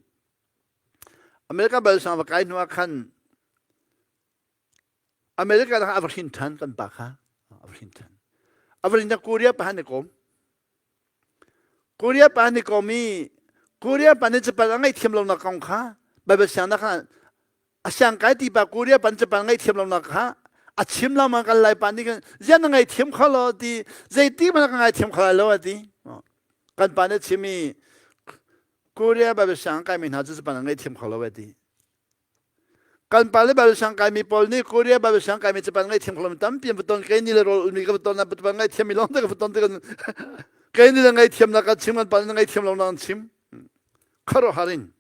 America bal sang va kai hnu ah khan America ah a va hrin ṭhan kan pa kha a va hrin ṭhan. A va hrin ṭhan Korea pa han i kawm. Korea pa han i kawm i Korea pa nih Japan a ngaihthiam lonak kong kha Bible siangnak kha a siang kai ti pa Korea pan Japan ngaihthiam lonak kha a chim lengmang kan lai pa nih khan zian na ngaihthiam kho lo ti zeiti hmanh ka ngaithiam kho lai lo a ti. Kan pa nih chim i Korea Bible siang kaimi hna cu Japan an ngaihthiam kho lo e ti. Kan pa le Bible siang kaimi pawl nih Korea Bible siang kaimi Japan ngaihthiam kho lo tampi an va ton kei ni le rawl ulmi ka va ton Japan ngaihthiam mi lawng te ka va ton te kan kei ni le ngaihthiam nak kan chim kan pa le ngaihthiam lo nak an chim. Khuaruahhar in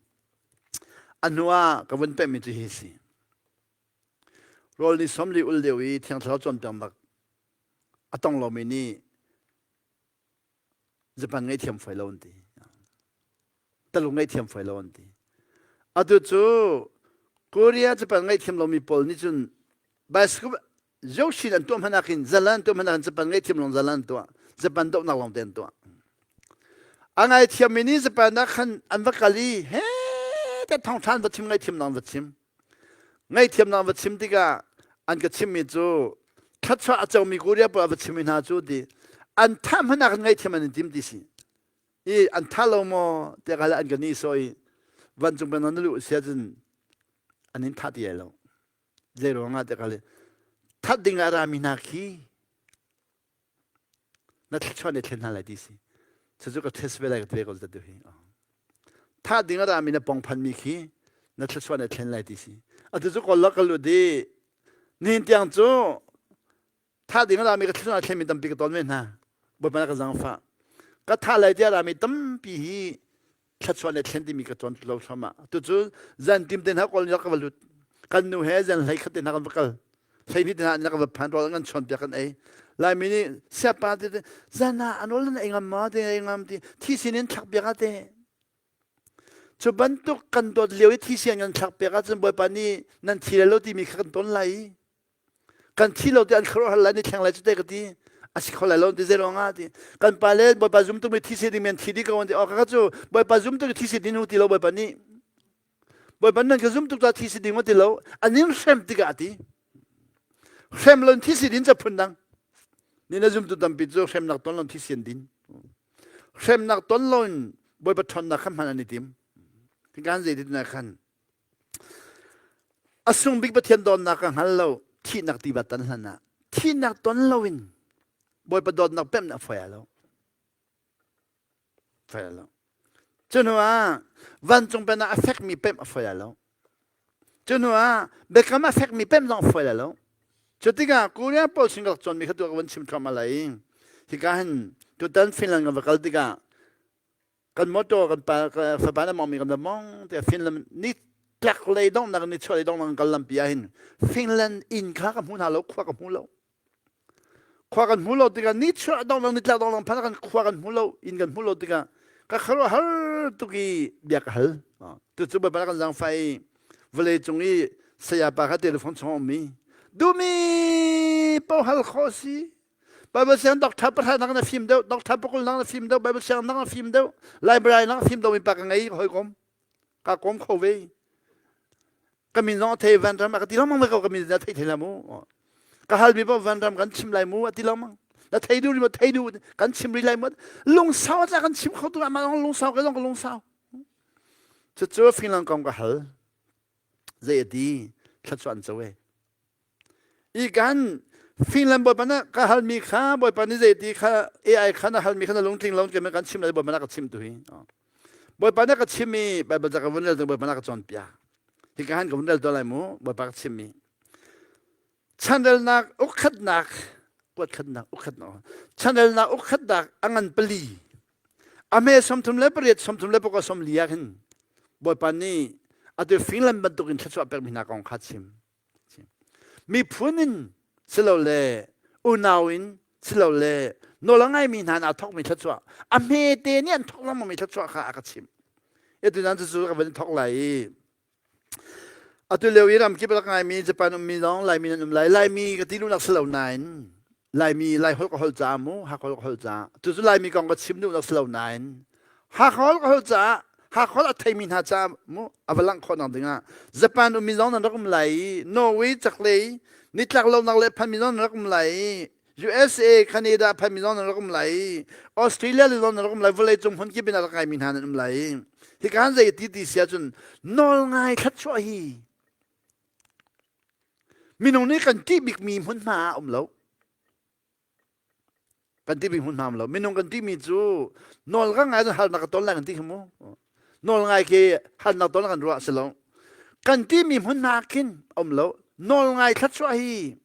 a hnu ah ka vun pehmi cu hi si. Rawl ni somli ul lio i Thiang Thlarau cawnpiaknak a tong lomi nih Japan ngaihthiam fai lo an ti. Taluk ngaihthiam fai lo an ti. Atu cu Korea Japan ngaihthiam lomi pawl nih cun bicycle Yoshin an tuah hmanh ah zalan tuah hmanh ah Japan ngaihthiam long zalan tuah. Japan dohnak lawng te an tuah. A ngaithiammi nih Japan ah khan an va kal i he te thawngṭha an va chim ngaihthiam nak an va chim. Ngaihthiamnak va chim tikah an ka chimmi cu thluachuah a comi Korea pawl a va chimmi hna cu ti an thah hmanh ah kan ngaihthiam an in tim ti si. I an tha lo maw tiah ka an ka ni sawh i vancung pennak na luh si ahcun an in thah ti lai lo. Zei ruangah tiah ka that ding ah a rami hna khi na thluachuah nih thlen hna lai ti si cucu ka test ve lai ka ti ve ko zat hi thah ding a rami na pong phanmi khi na thluachuah nih thlen lai ti si atu cu kawl ka lut i nihin tiang cu thah ding a rami ka thluachuah thlenmi tampi ka ton ve hna bawipa na ka zangfah ka thah lai tiah rami tampi hi thluachuah le thlen timi ka cawn lo hram ah tucu zan tim te hna kawl ka va lut kan nu he zan hlei khat te hna kan va kal hlei hnih te hna kan va phan rawl an chuan piak kan ei laimi nih siapa te zan ah an rawl an ei ngam ma te ei ngam ti thi sin in thlak piak te cu bantuk kan dawt lio i thi sian kan thlak piak ahcun bawipa nih nan thi le lo timi kha kan ton lai kan thi lo ti an khuaruahhar lai ni thleng lai cu te ka ti a si kho lai lo ti zei ruangah ti kan pa le bawipa zum tu mi thi si ding men thi dih ko an ti oh ka cu bawipa zum tu thi si ding ti lo bawipa nih bawipa nan ka zum tuk ta thi si ding ti lo anin hrem tikah ti hrem lon thi si din ca phun dang ni na zum tu tampi cu hremnak ton lon thi sian din hremnak ton lon bawipa ṭhawnnak kha hman an i tim kan zei dit na khan A sung bik Pathian dawtnak ka hngal lo thihnak tiva tan hlan ah thihnak ton loin Bawipa dawtnak pemh a fawi lo fawi lo cu hnu ah vancung pen ah a fekmi pemh a fawi lo cu hnu ah biakam a fekmi pemh zong a fawi lo cu tikah Korea pawl sin ka rak cawnmi kha tu ka van chim thluahmah lai hika hin tutan Finland kan va kal tikah kan motor kan pa fapa na mong mi kan mong te Finland ni tlak lei donghnak ni chuah lei donghnak kan lampi ah hin Finland inn kha ka hmu hna lo khua ka hmu lo khua kan hmu lo tikah ni chuah donghnak ni tlak donghnak phan kan khua kan hmu lo inn kan hmu lo tikah ka kharuah har. har tuk i bia ka hal. Tucu Bawipa kan zaangfah i vawlei cung i saya pa kha telephone chung a ummi duhmi paoh hal khawh si. Bible siang doctor pahra nak na fim deuh, doctor pakul nak na fim deuh, Bible siang nak na fim deuh, library nak fim deuh mi pa ka ngei hawikom. Ka kom kho ve. Ka min zong a thei van ram a ka ti lengmang ve ko ka min a thei thei la mu. Ka hal mi paoh van ram kan chim lai mu a ti lengmang. Na thei duh ri thei duh kan chim rih lai mu. Lungsau a kan chim kho tu amah zong lungsau ka zong ka lungsau. Cucu Finland kong ka hal. Zei a ti thluachuah an co e. I kan Finland bawipa na ka halmi kha bawipa nih zei ti kha AI kha na halmi kha na lungtling lo ke kan chim lai bawipa na ka chim tu hi. Bawipa na ka chim i Bible ca ka vun rel bawipa na ka cawnpiak. Hi ka han ka vun rel to lai mu bawipa ka chim mi. Chanrelnak ukkhatnak kuatkhatnak ukkhatnak chanrelnak ukkhatnak a ngan pali a hme 38 36 40 ah khin Bawipa nih atu Finland bantukin thluachuah pekmi hna kong kha chim. Miphun in silole unau in silole nawl a ngaimi hna nih aa thawkmi thluachuah a hmete nih an thawk lengmangmi thluachuah kha a ka chimh. Atu nan cucu ka van thawk lai i atu lio i ramkip rak ngaimi Japan ummi zong Laimi nan um lai. Laimi ka ti duhnak si lo nain Laimi Laiholh ka holh caah mu Hakha holh ka holh caah cucu Laimi kong ka chim duhnak si lo nain Hakha holh ka holh caah Hakha holh a theimi hna caah mu a va langh khawh nak dingah Japan ummi zong nan rak um lai i Norway chaklei nitlak lonak le phanmi zong nan rak um lai i USA Canada phanmi zong nan rak um lai i Australia le zong nan rak um lai vawlei cung hmun kip in a rak ngaimi hna nan um lai i hika han zei ti ti si ahcun nawl ngai thluachuah hi Minung nih kan ṭih bikmi hmunhma ah a um lo. Kan ṭihmi hmunhma um lo. Minung kan ṭihmi cu nawl ka ngai cun harnak ka ton lai kan ti khi mu. Nawl ngai khi harnak ton kan ruah si lo. Kan ṭihmi hmunhma ah khin a um lo. Nawl ngai thluachuah hi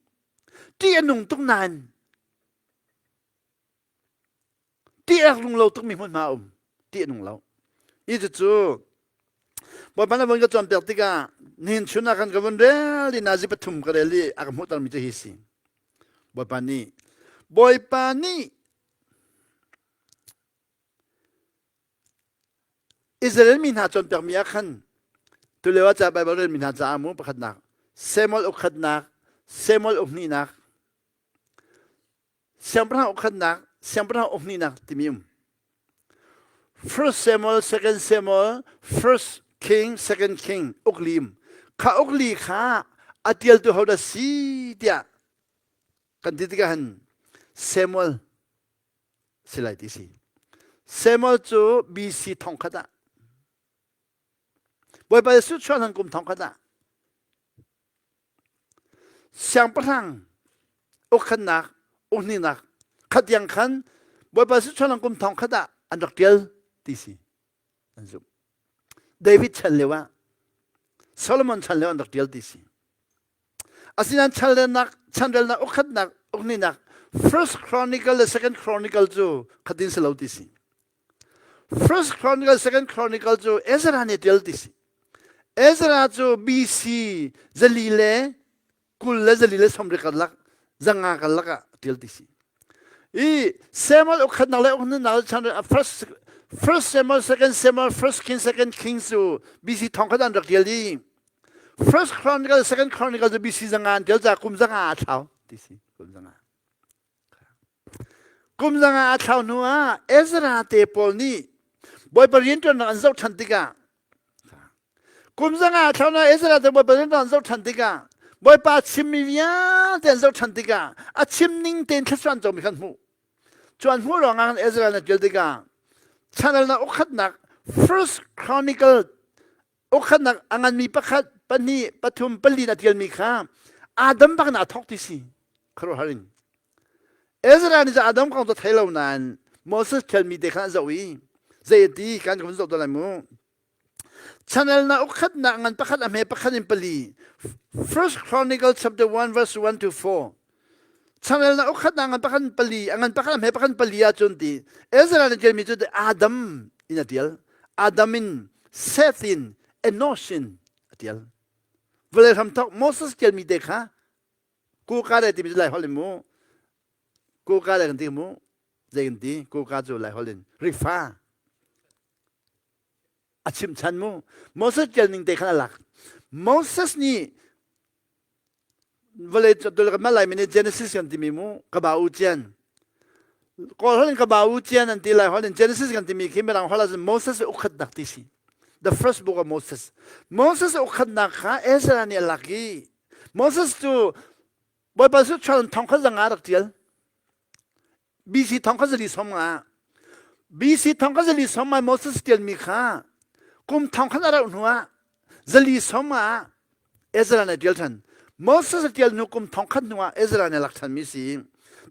ṭih a nung tuk nain Ti a nung lo tukmi hmunhma a um. Ti a nung lo. Hi cucu Bawipa na vun ka cawnpiak tikah nihin chun ah khan ka vun rel i nazi pathum ka rel i a ka hmuhtermi cu hi si. Bawipa nih Bawipa nih Israel mi hna cawnpiakmi ah khan tulio ah ca Baibal relmi hna caah mu pakhatnak Samuel ukhatnak Samuel ukhnihnak Siangpahrang ukhatnak, siangpahrang ukhnihnak timi um. First Samuel, Second Samuel, First King, Second King ukli um. Kha ukli kha a tialtu ho dah si tiah kan ti tikah hin Samuel si lai ti si. Samuel cu BC thongkhat ah Bawipa Jesuh chuah hlan kum thongkhat ah Siangpahrang ukkhannak ukhninak khat tiang khan Bawipa Sichuan kum thong khat ah an rak ṭial ti si an zumh. David chan lio ah Solomon chan lio an rak ṭial ti si. Asinain chanrelnak chanrelnak ukhatnak ukhninak First Chronicle le Second Chronicle cu khatin si lo ti si. First Chronicle, Second Chronicle cu Ezra nih ṭial ti si. Ezra cu BC zali le 20 le zali le 30 karlak zanga karlak ah ṭial ti si. I Samuel ukhatnak le ukhnnak chan first First Samuel, Second Samuel, First King, Second King cu BC thong khat an rak ṭial i First Chronicle, Second Chronicle cu BC zanga an ṭial caah kum zanga a thlau ti si. Kum zanga. Kum zanga a thlau hnu ah Ezra te pawl nih Bawipa rianṭuannak an zoh ṭhan tikah kum zanga a thlau hnu ah Ezra te Bawipa rianṭuannak an zoh ṭhan tikah Bawipa chimmi vialte an zoh ṭhan tikah a chim ning tein thluachuah an comi kha an hmuh. Cu an hmuh ruangah Ezra na ṭial tikah chanalnak ukhatnak First Chronicle ukhatnak a nganmi pakhat pahnih pathum pali na ṭialmi kha Adam bak in aa thawk ti si khuaruahhar in Ezra nih Adam kong cu thei lo nain Moses ṭialmi te khan a zoh i zei a ti kan kan zoh lai mu Channel na ukhatnak ngan pakhat a hme pakhat in pali First Chronicle chapter 1 verse 1 to 4 Channel na ukhatnak ngan pakhat in pali a ngan pakhat a hme pakhat in pali ahcun ti Ezra nih ṭialmi cu Adam in a ṭial Adam in Seth in Enosh in a ṭial vawlei hramthawk Moses ṭialmi te kha Kuka le timi cu Lai holh in mu. Kuka le kan ti mu. Zei kan ti? Kuka cu Lai holh in rifa. A chim chan mu. Moses ṭial ning te khan a lak. Moses nih vawlei dul kan Laimi nih Genesis kan timi mu ka ba u cian. Kawl holh in ka ba u cian an ti lai holh in Genesis kan timi khi mirang holh ahcun Moses ukhatnak ti si. The first book of Moses. Moses ukhatnak kha Ezra nih a lak i Moses cu Bawipa cu chuan thong kha zanga rak ṭial. BC thong kha zali som nga. BC thong kha zali som ah Moses ṭialmi kha kum thong khat a rauh hnu ah zali som ah Ezra nih ṭial ṭhan. Moses a ṭial hnu kum thong khat hnu ah Ezra nih lak ṭhanmi si.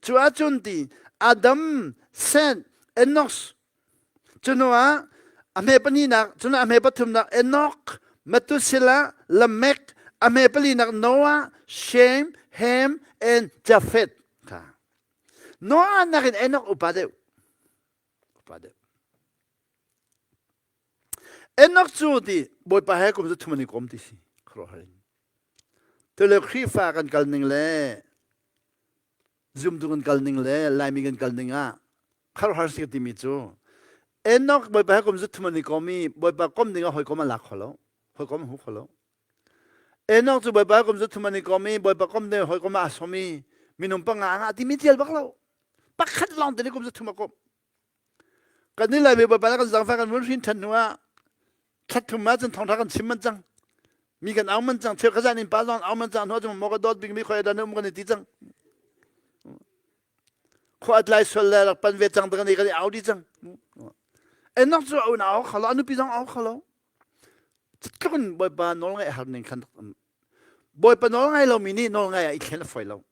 Cu ahcun ti Adam, Seth, Enoch Cu hnuah a hme pahnihnak, cun a hme pathumnak Enoch, Methuselah, Lamech, a hme palinak Noah, Shem, Ham, and Japheth kha. Noah nakin Enoch upa deuh. Upa deuh. Enoch cu ti Bawipa he kum cu thum an i kom ti si. Khuaruahhar in. Tule Khrihfa kan kal ning le zumtu kan kal ning le Laimi kan kal ning ah kharhar si ka timi cu Enoch Bawipa he kum zu thum an i kom i Bawipa kom ding ah hawikom a lak kho lo hawikom a hu kho lo Enoch cu Bawipa he kum zu thum an i kom i Bawipa kom ding hawikom ah a som i minung panga nga timi tial bak lo pakhat lawng te nih kum zu thum a kom kan ni Laimi Bawipa kan zangfah kan vun hrin than hnu ah thla thum ah cun thawngtha kan chim man cang mi kan au man cang cheu khazan in pa zong au man cang hnu cun maw ka dawt bik mi khoi dan um kan i ti cang khua atlai sual le rak pan ve cang kan i kan i au di cang Enoch cu au na au khalo anu pi zong au khalo tluk in bawipa nawl ngai har ning khan bawipa nawl ngai lo mi nih nawl ngai ah i thlen a foi lo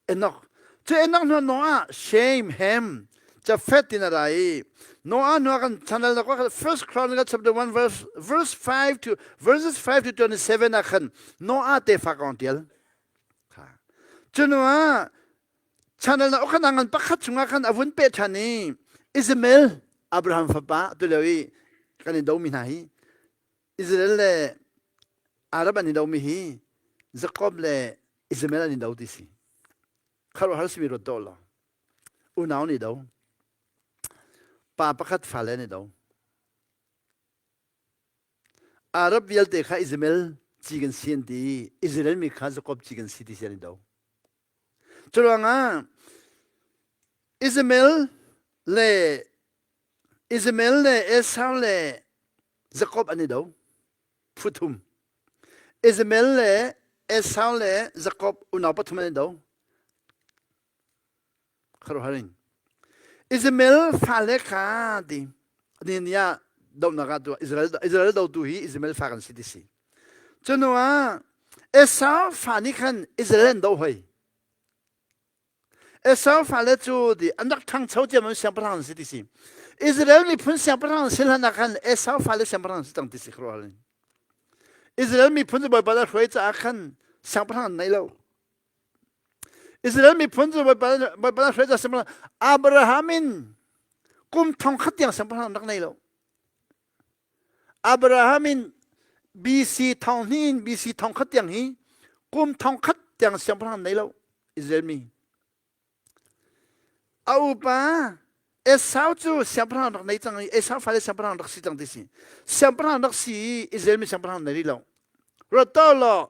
Enoch. Cu Enoch hnu Noah, Shem, Ham, Japheth tin a ra i Noah hnu kan channel na kwa First Chronicle chapter 1 verse verse 5 to verses 5 to 27 ah khan Noah tefa kong tial. Cu hnu channel na okhan angan pakhat chungah khan avun pe than i Ismael Abraham fapa tu lio i kan i do mi hna hi Israel le Arab an i domi hi Jacob le Ismael an i do ti si. Khuaruahhar simi ruat dawh lo. Unau an i do. Pa pakhat fale an i do. Arab vialte kha Ismael ci kan si an ti i Israel mi kha Jacob ci kan si ti si an i do. Curuangah Ismael le Ismael le Esau le Jakob an i do. Phu thum. Ismael le Esau le Jakob unau pathum an i do. Khuaruahhar in. Ismael fale kha ti ni ni ah dohnak ah tu Israel Israel dotu hi Ismael fa kan si ti si. Cu hnu ah Esau fa nih khan Israel an doh hoi. Esau fale cu ti an rak ṭhangcho ciammam siangpahrang an si ti si. Israel miphun siangpahrang an si hlan ah khan Esau fale siangpahrang an si cang ti si khuaruahhar in. Israel miphun cu Bawipa dah hruai caah khan siangpahrang an nei lo. Israel miphun cu Bawipa Bawipa dah hruai caah siangpahrang Abraham in kum thong khat tiang siangpahrang an rak nei lo. Abraham in BC thong hnih in BC thong khat tiang hi kum thong khat tiang siangpahrang nei lo Israel mi. A upa Esau cu siangpahrang rak nei cang i Esau fale siangpahrang rak si cang ti si. Siangpahrang rak si i Israel mi siangpahrang nei rih lo. Ruat to law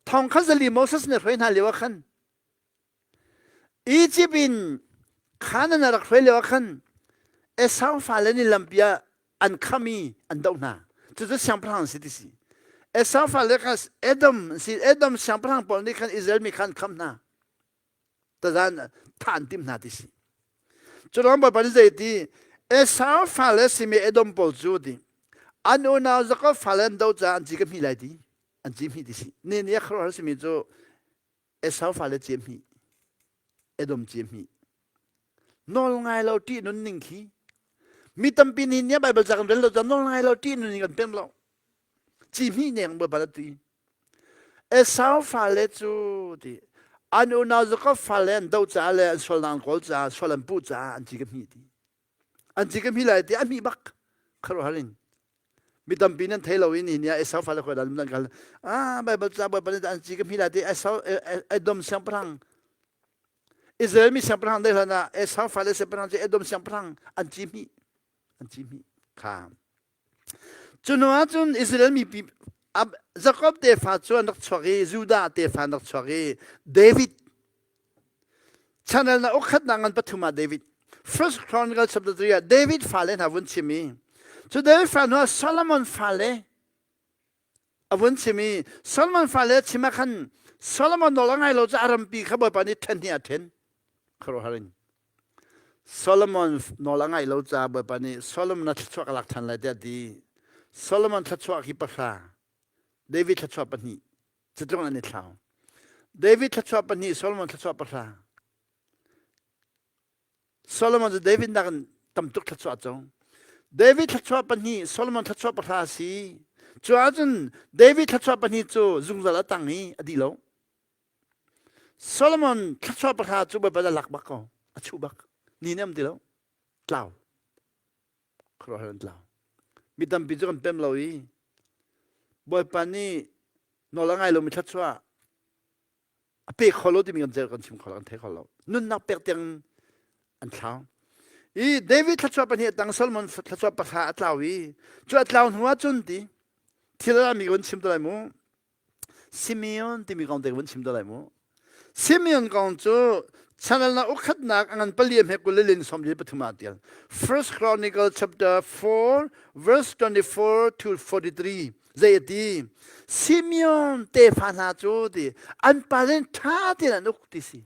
thong khat zali Moses nih hruai hna lio ah khan Egypt in Canaan a rak hruai lio ah khan Esau fale nih lampi ah an kham i an doh hna. Cucu siangpahrang an si ti si. Esau fale kha Edom an si. Edom siangpahrang pawl nih khan Israel mi kha an kham hna. Tazan thah an timh hna ti si. Cu ruang Bawipa nih zei ti Esau fale simi Edom pawl cu ti an unau Jakob fale an doh caah an ci ka hmi lai ti an ci hmi ti si. Ni ni a khuaruahhar simi cu Esau fale ci hmi Edom ci hmi nawl ngai lo ṭih nun ning khi mi tampi nih nia Bible ca kan rel lo ca nawl ngai lo ṭih nun ning kan pem lo ci hmi neng Bawipa na ti Esau fale cu ti an unau Jakob fale an do caah le an sualnak an kawl caah sual an puh caah an ci ka hmi ti an ci ka hmi lai ti a hmi bak kharuahhar in mi tampi nan thei lo i ni ah Esau fale khoi dan nan kal ah Bible ca Bawipa nih an ci ka hmi lai ti Esau Edom siangpahrang Israel mi siangpahrang dei hlan ah Esau fale siangpahrang cu Edom siangpahrang an ci hmi an ci hmi. Kha. Cu hnu ahcun Israel mipi Jakob tefa cu an rak chuak i Judah tefa an rak chuak i David channel na ukhatnak ngan pathum ah David First Chronicle chapter 3 ah David fale hna vun chim i cu David fa hnu ah Solomon fale a vun chim i Solomon fale chim ah khan Solomon nawl a ngai lo caah rampi kha Bawipa nih ṭhen hnih a ṭhen khuaruahhar in Solomon nawl a ngaih lo caah Bawipa nih Solomon a thluachuah ka lak ṭhan lai tiah a ti. Solomon thluachuah hi pahra, David thluachuah pahnih, cutluk an i thlau. David thluachuah pahnih, Solomon thluachuah pahra. Solomon cu David nakin tam tuk thluachuah a co. David thluachuah pahnih, Solomon thluachuah pahra a si. Cu ahcun David thluachuah pahnih cu zungzal a tang i a dih lo. Solomon thluachuah pahra cu Bawipa a lak bak ko. A chuh bak. Ni nih am ti lo. Tlau. Khuaruahhar an tlau. Mi tampi cu kan pem lo i Bawipa nih nawl a ngai lomi thluachuah a pe kho lo timi kan kan chim kho lo, kan thei kho lo. Nunnak pek tiang an thlau. I David thluachuah pahnih tang Solomon thluachuah pahra a tlau i cu a tlau hnu ah cun ti thil a mi kan chim te lai mu. Simeon timi kong te vun chim te lai mu. Simeon kong cu channel na ukhatnak a ngan pali hme kul le lin som li pathum ah tial. First Chronicle chapter 4 verse 24 to 43 zei a ti Simeon tefa hna cu ti an pa len ṭha tein an uk ti si.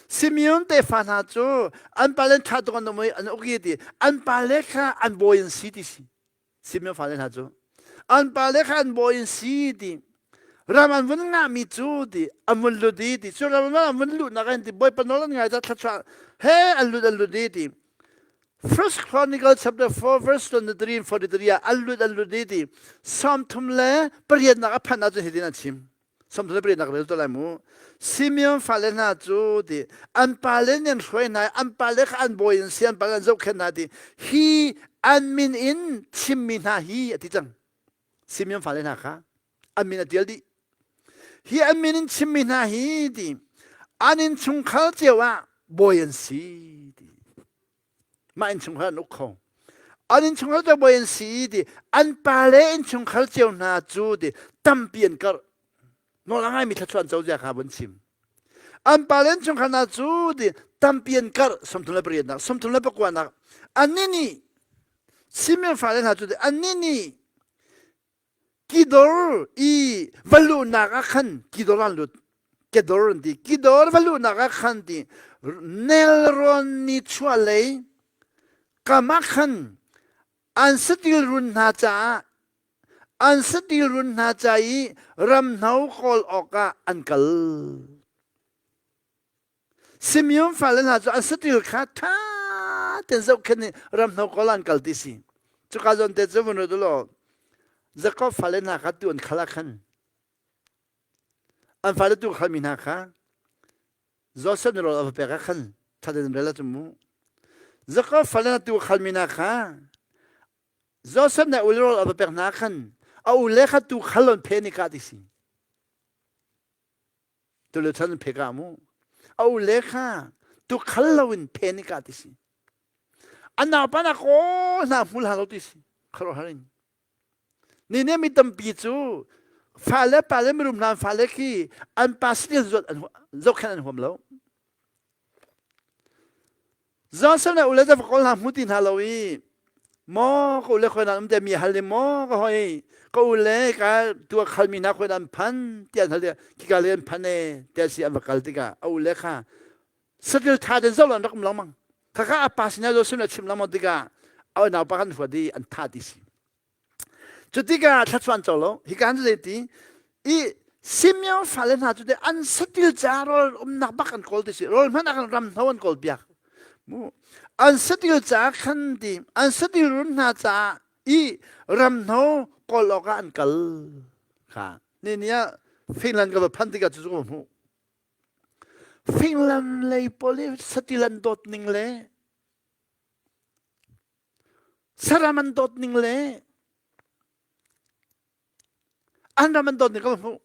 Simeon tefa hna cu an pa len ṭha tuk an um i an uk i ti an pa le kha an bawi an si ti si. Simeon fale hna cu an pale kha an bawi in si ti ram an vun ngahmi cu ti an vun lut i ti cu ram an vun luhnak an ti bawipa nawl an ngai ca thluachuah he an lut an lut i ti First Chronicle chapter 4 verse 23 and 43 ah an lut an lut i ti sawmthum le pariatnak a phanh ahcun hitin a chim Samthum pariatnak rel to lai mu. Simeon fale hna cu ti an pale nih an hruai hna i an pale kha an bawi an si an pale an zohkhenh hna ti hi an min in chimmi hna hi a ti cang. Simeon fale hna kha an min a tial dih. Hi an min in chimmi hna hi ti an innchungkhar cio ah bawi an si ti. Mah innchungkhar an uk kho. An innchungkhar cu bawi an si ti an pale innchungkhar cio hna cu ti tampi an karh. Nawl a ngaimi thluachuah an co zia kha vun chim. An pale innchungkhar hna cu ti tampi an karh 38 nak 39 nak annih nih Simeon fale hna cu ti annih nih Kidor i va luhnak ah khan Kidor an lut. Kedor an ti. Kidor va luhnak ah khan ti nelrawn ni chuahlei kam ah khan an satil run hna caah an satil run hna ca i ramhno kawl awkah an kal. Simeon fale hna cu an saṭil kha ṭha tein zohkhenh i ramhno kawl an kal ti si. Cuka zawn te cu vun ruat u law Jakob fale hna kha tu an khal ah khan an fale tu khalmi hna kha Joseph nih rawl a va pek ah khan ṭha tein rel ahcun mu Jakob fale hna tu khalmi hna kha Joseph nih a ule rawl a va pek hna khan a ule kha tu khal on phe ni ka ti si. Tule chan phe ka mu. A u le kha tu khal lo in phe ni ka ti si. An naupa na ko hna hmul ha lo ti si. Kharo harin. Ni ne mi tampi cu fale pale mirum hna fale khi an pa sitil zuat an zohkhenh an huam lo. Johnson le ule va kawl hna hmu ti hna lo i maw ka ule khoi nan um te mi hal ni maw ka hoi ka ule ka tua khal mi hna khoi nan phan ti an hal ti kika le an phan e ti si an va kal tikah a ule kha satil tha den zo an rak um lengmang khakha a pa sinah Joseph le chim lengmang tikah a naupa kan huat i an tha ti si Cutikah thluachuah an co lo. Hika han cu zeiti? I Simeon fale hna cu an satil ca rawl umnak bak an kawl ti si. Rawl hmanh ah khan ram hno an kawl piak. Mu an satil ca khan ti an satil run hna caah i ram hno kawl awk ah an kal. Kha ni ni ah Finland ka va phan tikah cu cu ka hmuh. Finland lei pawl i satil an dawt ning le Saram an dawt ning le an ram an dawt ning ka hmuh.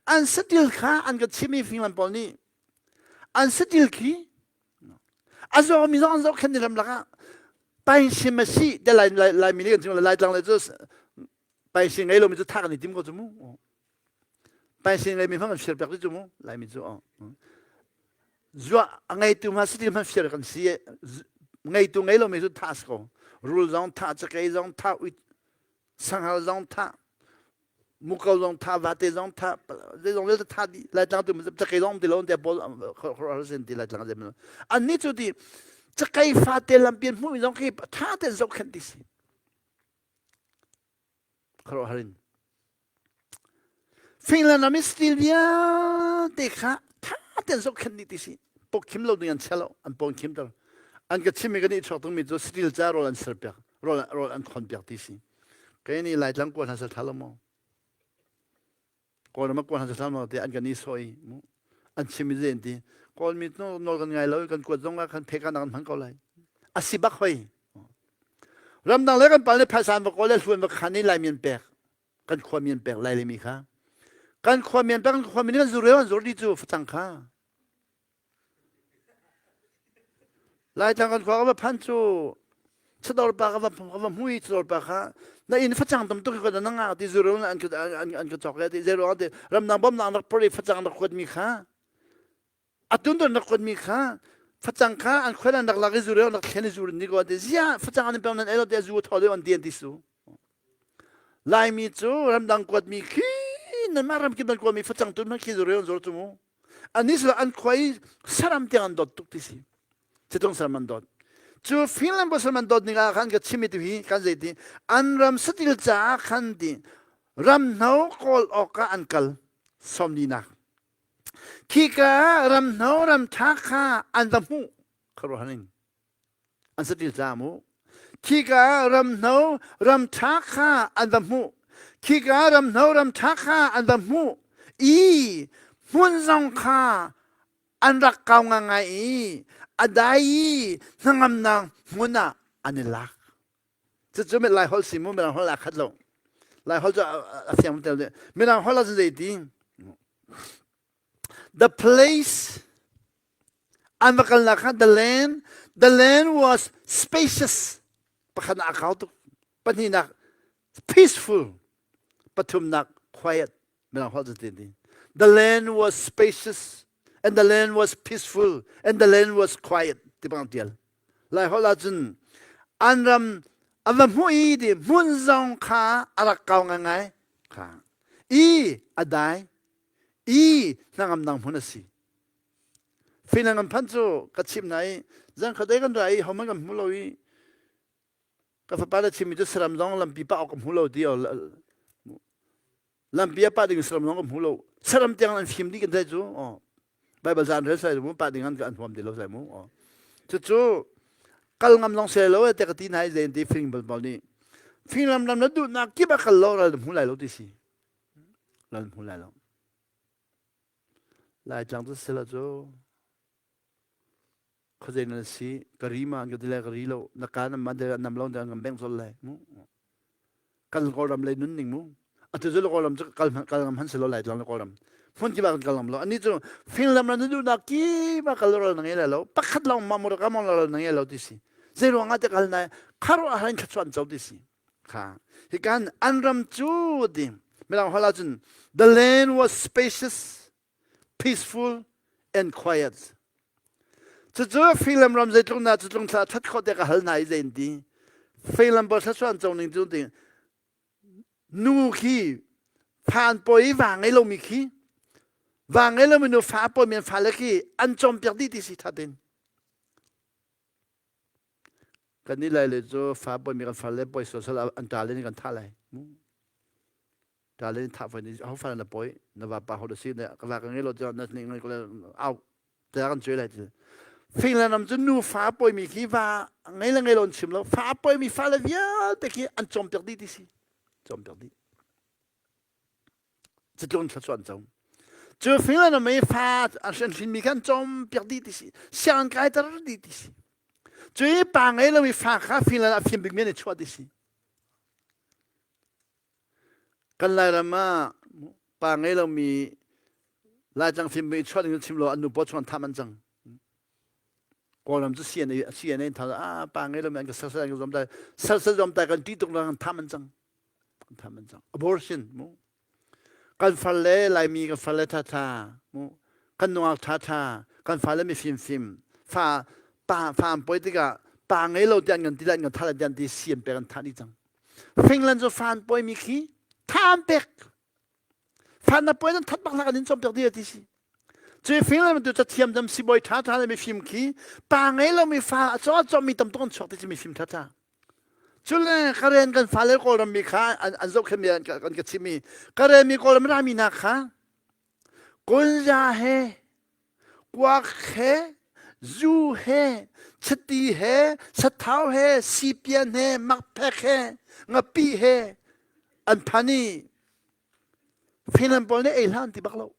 An satil kha an ka chimmi finglam pawl nih an satil khi a zawmi zong an zohkhenh ni ram lakah. Painsim a si te lai Laimi nih kan chim Laitlang le cu painsim ngei lomi cu thah kan i tim ko cu mu. Painsim ngeimi hmang kan fir piak cu mu Laimi cu. Zuah a ngeitu hma si hmanh fir kan si ngeitu ngei lomi cu thah si ko. Rul zong thah, cakei zong thah, sanghal zong thah, muko zong tha vate zong tha zeizong vialte tha dih laitlang tu cakei zong ti lo te pawl sin ti laitlang zem an ni cu ti cakei fate lampi hmuh mi zong khi tha ten zohkhenh ti si kharo harin Finland ram i steel vialte kha tha ten zohkhenh dih ti si pokkhim lo ding an chia lo an pon khim ter an ka chim mi kan i chuak tung mi cu steel ca rawl an ser piak rawl rawl an khon piak ti si Kei nih Laitlang kuan hna sal ṭha lo maw? Kawlram ah kuan hna sal ṭha maw tiah an kan i sawi mu. An chim i zei an ti. Kawlmi nawl kan ngai lo i kan kuat zong ah khan pheka nak an hman ko lai. A si bak hoi. Ramdang le kan pal nih phaisa an va kawl le hlu an va khan i Laimi an pek. Kan khuami an pek Lai lemi kha. Kan khuami an pek kan khuami nih kan zur an zur dih cu facang kha. Laitlang kan khua ka va phan cu chadawr pa ka va ka va hmu i chadawr pa kha na inn facang tam tuk hi na ngah ti zuru an an an ka cawk le ti zei ruang ti ramdang bawmnak rak por i facang rak kuat mi kha atun don rak kuat mi kha facang kha an khual an rak lak i zuru rak thlen i zuru ni ko ti zia facang an pek nan ei lo ti zu thaw deuh an ti an ti su Laimi cu ramdang kuat mi khi nanmah ramkip nan kuat mi facang tun hmanh khi zuru an zur cu mu Anih cu an khua i saram tiang an dawt tuk ti si. Citung saram an dawt. Cu Finland saram an dawt ning ah khan ka chim tu hi kan zei ti an ram satil caah khan ti ramhno kawl awk ah an kal sawmlinak. Khika ramhno ramtha kha an va hmuh khuaruahhar in. An saṭil ca mu. Khika ramhno ramṭha kha an va hmuh. Khika ramhno ramṭha kha an va hmuh i hmun zong kha an rak kau ngangai i a dai i hnangamnak hmun ah an i lak. Cucu Lai holh si mu Mirang holh aa khat lo. Lai holh cu a fiang tel Mirang holh ah cun zei ti? The place An va kalnak kha the land, the land was spacious. Pakhatnak a kau tuk. Pahnihnak peaceful. Pathumnak quiet. Mirang holh cu ti. The land was spacious and the land was peaceful and the land was quiet ti bang tial. Lai holh ahcun an ram an va hmuh i ti hmun zong kha a rak kau ngaingai kha i a dai i hnangamnak hmun a si. Finland kan phanh cu ka chimh hna i zan khat kan ra i hohmanh kan hmu lo i ka fapa le chimmi cu saram zong lampi pah awk ka hmu lo ti lampi ah pah ding saram zong ka hmu lo saram tiang an fim dih kan sai cu Bible zan rel sai mu pah ding an an huam ti lo sai mu cucu kal ngam zong se lo te ka ti hna i zein ti fing bal bal nih fing lam lam na duhnak kip ah kal lo ral hmu lai lo ti si ral hmu lai lo Laitlang cu sila cu khuazei nan si ka ri ma an ka ti le ka ri lo na ka nan man nam lo an kan bengh zol lai mu kan Kawlram lei nun ning mu atu cu Kawlram cu kal kal ngam han si lo Laitlang le Kawlram hmun kip ah kan kal ngam lo ani cu Finland ram na duhnak kip ah kal ral na ngei lai lo pakhat lawng ma mur ka mong ral na ngei lo ti si zei ruang ah te kal nai kharo a hain thlachuan co ti si Kha hikan an ram cu ti mirang holh ahcun the land was spacious, peaceful and quiet. Cucu Finland ram zeitluk na cutlung thla that khawh te ka hal hna i zei an ti. Finland pawl thluachuah an co ning cu ti nu khi fa an pawi i va ngei lomi khi va ngei lomi nu fa a pawimi an fale khi an cawmpiak dih ti si that in. Kan nih lai le cu fa pawimi kan far le pawi sual an ṭa le nih kan thah lai. Ṭa le nih thah fawi nih ho fa na pawi na vapa ho da si na ka va ka ngei lo tiah na nih ngei ko le au tiah kan cuai lai ti. Finland ram cu nu fa pawimi khi va ngei le ngei lo an chim lo fa pawimi fale vialte khi an cawmpiak dih ti si cawmpiak dih. Cutluk in thluachuah an co. Cu Finland ram i fa an hrinmi kha an cawmpiak dih ti si. Sianginn kaiter dih ti si. Cu i pa ngei lomi fa kha Finland ah fim bikmi an i chuah ti si. Kan Lairam ah pa ngei lomi Laitlang fim i chuah ding chim lo an nu paw chung an tham an cang. Kawlram cu CNA CNA in thal ah pa ngei lo mi an ka sal sal an ka zuam tai sal sal zuam tai kan ti tuk kan tham an cang kan tham an cang abortion mu kan far le laimi kan far le tha tha mu kan nungak tha tha kan fa le mi fim fim fa pa fa an poi tikah pa ngei lo tian kan ti lan kan thal tian ti siam pek an tha ni cang Finland cu fa an poi mi khi tha an pek Fan na puai nan that bak hna kan in cawmpiak dih ti si. Cu Finland tu cathiam dam sibawi tha tha le mifim khi pa ngei lo mi fa a caw cawm mi tam tuk an chuak ti si mifim tha tha. Cule Karen kan fale Kawlram mi kha an an zohkhen mi an kan ka chim mi Karen mi Kawlram ra mi hna kha kunza he kuak he zu he chiti he sathau he sipian he makphek he ngapi he an phan i Finland pawl nih ei hlan ti bak lo.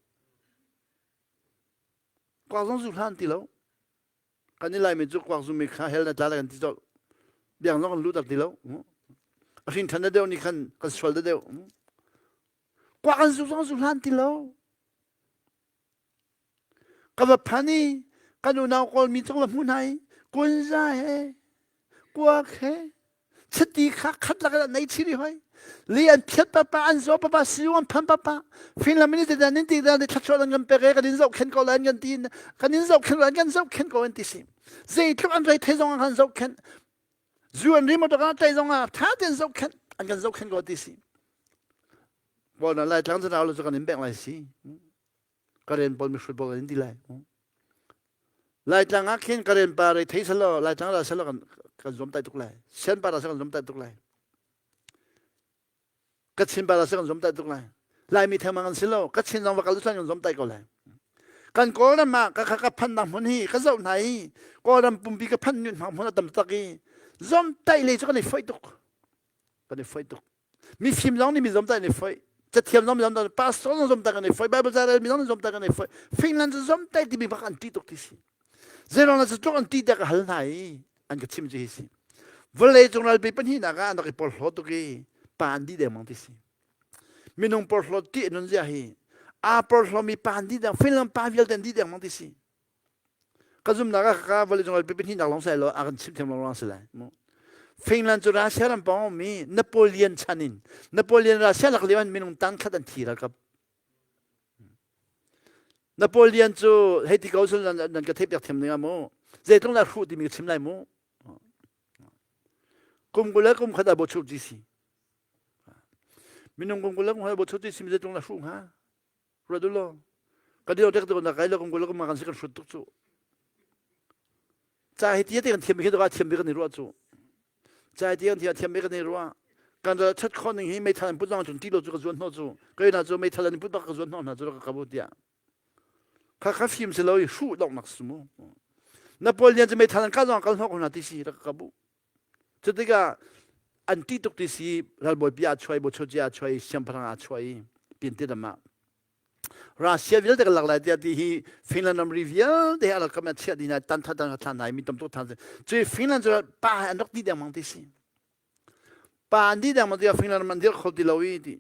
Kuak zong zu hlan ti lo. Kan i Laimi cu kuak zumi kha hell na tla lai kan ti colh. Biang zong kan lut tak ti lo. A hrin than deuh nih khan kan sual deuh. Kuak an zu zong zu hlan ti lo. Ka va phan i kan unau Kawlmi cu ka va hmuh hna i kunza he kuak he chiti kha khat lak in an ei chih rih hoi. Li an phiat papa, an zaw papa, siu an phan papa. Finland in ti dan in ti dan thluachuah an kan pek e kan in zohkhenh ko lai an kan ti kan in zohkhenh lai kan zohkhenh ko an ti si. Zeitluk an rei thei zong an kan zohkhenh. Zu an ri motor kan tlai zong ah tha tein zohkhenh an kan zohkhenh ko ti si. Paul na lai tlang cu lo cu kan in bek lai si. Karen pawl mihrut pawl kan in ti lai. Laitlang ah khin Karen pa rei thei selaw Laitlang ra selaw kan kan zuam tai tuk lai. Sian pa ra selaw kan zuam tai tuk lai. Kachin pa ra selaw kan zuam tai tuk lai. Laimi thengmang kan si lo. Kachin zong va kal kan zuam tai ko lai. Kan Kawlram ah ka ka phan nak hmun hi ka zoh hna i Kawlram pumpi ka phan nyun hmang hmun a tam tak i zom tai le cu kan i foih tuk. Kan i foih tuk. Mifim zong nih mi zomta an i foih. Cathiam zong mi zomta pastor zong zomta kan i foih. Bible ca rel mi zong zomta kan i foih. Finland cu zomtai timi bak an ṭih tuk ti si. Zeiruang dah cu tluk an ṭih tiah ka hal hna i an ka chim cu hi si. Vawlei cung ralpi pahnihnak ah an rak i porhlaw tuk i pa an dih dengmang ti si. Minung porhlaw ṭih nun zia hi aa porhlawmi pa an dih deng Finland pa vialte an dih dengmang ti si. Ka zumnak ah ka vawleicung ralpi pahnihnak lawng sai lo a kan chim thiam lo ruang si lai. Finland cu Russia ram pawng ummi Napoleon chan in Napoleon Russia lak lio in minung tan khat an thi ralkap. Napoleon cu hei ti ko sul nan ka theih piak thiam ding ah mu. Zeitlung la hruh timi ka chim lai mu. Kum 20 le kum khat ah bo chup si. Minung kum 20 le kum khat ah bo chup si zeitlung la hruh hnga? Ruat u law. Kan i tek tuk na kai lo kum kul kum kan si kan hrut tuk cu. Ca hi ti kan thiam khi ka thiam bik kan i ruah cu. Ca hi ti kan thiam thiam bik kan i ruah. Kan ra chat khon ning hi meithal an put zong cun ti lo cu ka zuan hnawh cu. Kai na cu meithal an put bak ka zuan hnawh hna cu ka kabu tiah. Kha kha fim si lo i hruh dok nak su mu. Napoleon cu meithal an ka zong kal hnawh ko hna ti si rak ka kabu. Cutikah an ṭih tuk ti si ralbawipi aa chuai, bochoci aa chuai, siangpahrang aa chuai i pintiram ah Russia vialte kan lak lai tiah ti hi Finland ramri vialte hi a rak kam a chiah dih hna tan tha tan thla hna i mi tam tuk than cu Finland cu pa an rak ti dengmang ti si pa an di dengmang tiah Finland ram an dir kho ti lo i ti